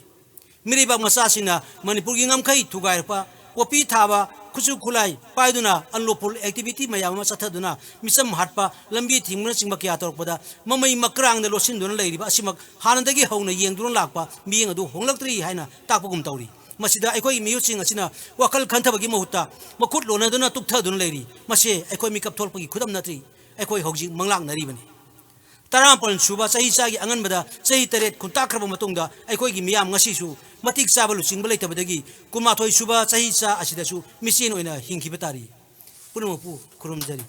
ꯃꯤꯔꯩꯕꯥꯛ ꯃꯆꯥꯁꯤꯡꯅ ꯃꯅꯤꯄꯨꯔꯒꯤ ꯉꯝꯈꯩ ꯊꯨꯒꯥꯏꯔꯛꯄ, ꯄꯣꯄꯤ ꯊꯥꯕ, ꯈꯨꯠꯁꯨ ꯈꯨꯠꯂꯥꯏ ꯄꯥꯏꯗꯨꯅ unlawful activity ꯃꯌꯥꯝ ꯑꯃ ꯆꯠꯊꯗꯨꯅ ꯃꯤꯆꯝ ꯍꯥꯠꯄ, ꯂꯝꯕꯤ ꯊꯤꯡꯕꯅꯆꯤꯡꯕ ꯀꯌꯥ ꯇꯧꯔꯛꯄꯗ ꯃꯃꯩ ꯃꯀ꯭ꯔꯥꯡꯗ ꯂꯣꯠꯁꯤꯟꯗꯨꯅ ꯂꯩꯔꯤꯕ ꯑꯁꯤꯃꯛ ꯍꯥꯟꯅꯗꯒꯤ ꯍꯧꯅ ꯌꯦꯡꯗꯨꯅ ꯂꯥꯛꯄ ꯃꯤꯠꯌꯦꯡ ꯑꯗꯨ ꯍꯣꯡꯂꯛꯇ꯭ꯔꯤ ꯍꯥꯏꯅ ꯇꯥꯛꯄꯒꯨꯝ ꯇꯧꯔꯤ꯫ ꯃꯁꯤꯗ ꯑꯩꯈꯣꯏꯒꯤ ꯃꯤꯍꯨꯠꯁꯤꯡ ꯑꯁꯤꯅ ꯋꯥꯈꯜ ꯈꯟꯊꯕꯒꯤ ꯃꯍꯨꯠꯇ ꯃꯈꯨꯠ ꯂꯣꯟꯅꯗꯨꯅ ꯇꯨꯛꯊꯗꯨꯅ ꯂꯩꯔꯤ꯫ ꯃꯁꯤ ꯑꯩꯈꯣꯏ ꯃꯤꯀꯞ ꯊꯣꯛꯂꯛꯄꯒꯤ ꯈꯨꯗꯝ ꯅꯠꯇ꯭ꯔꯤ꯫ ꯑꯩꯈꯣꯏ ꯍꯧꯖꯤꯛ ꯃꯪꯂꯥꯛꯅꯔꯤꯕꯅꯤ꯫ ꯇꯔꯥꯃꯥꯄꯜ ꯁꯨꯕ ꯆꯍꯤ ꯆꯥꯒꯤ ꯑꯉꯟꯕꯗ ꯆꯍꯤ ꯇꯔꯦꯠ ꯈꯨꯟꯇꯥꯛꯈ꯭ꯔꯕ ꯃꯇꯨꯡꯗ ꯑꯩꯈꯣꯏꯒꯤ ꯃꯤꯌꯥꯝ ꯉꯁꯤꯁꯨ ꯃꯇꯤꯛ ꯆꯥꯕ ꯂꯨꯆꯤꯡꯕ ꯂꯩꯇꯕꯗꯒꯤ ꯀꯨꯟꯃꯥꯊꯣꯏ ꯁꯨꯕ ꯆꯍꯤ ꯆꯥ ꯑꯁꯤꯗꯁꯨ ꯃꯤꯆꯦꯟ ꯑꯣꯏꯅ ꯍꯤꯡꯈꯤꯕ ꯇꯥꯔꯤ꯫ ꯄꯨꯝꯅꯃꯛꯄꯨ ꯈꯨꯔꯨꯝꯖꯔꯤ꯫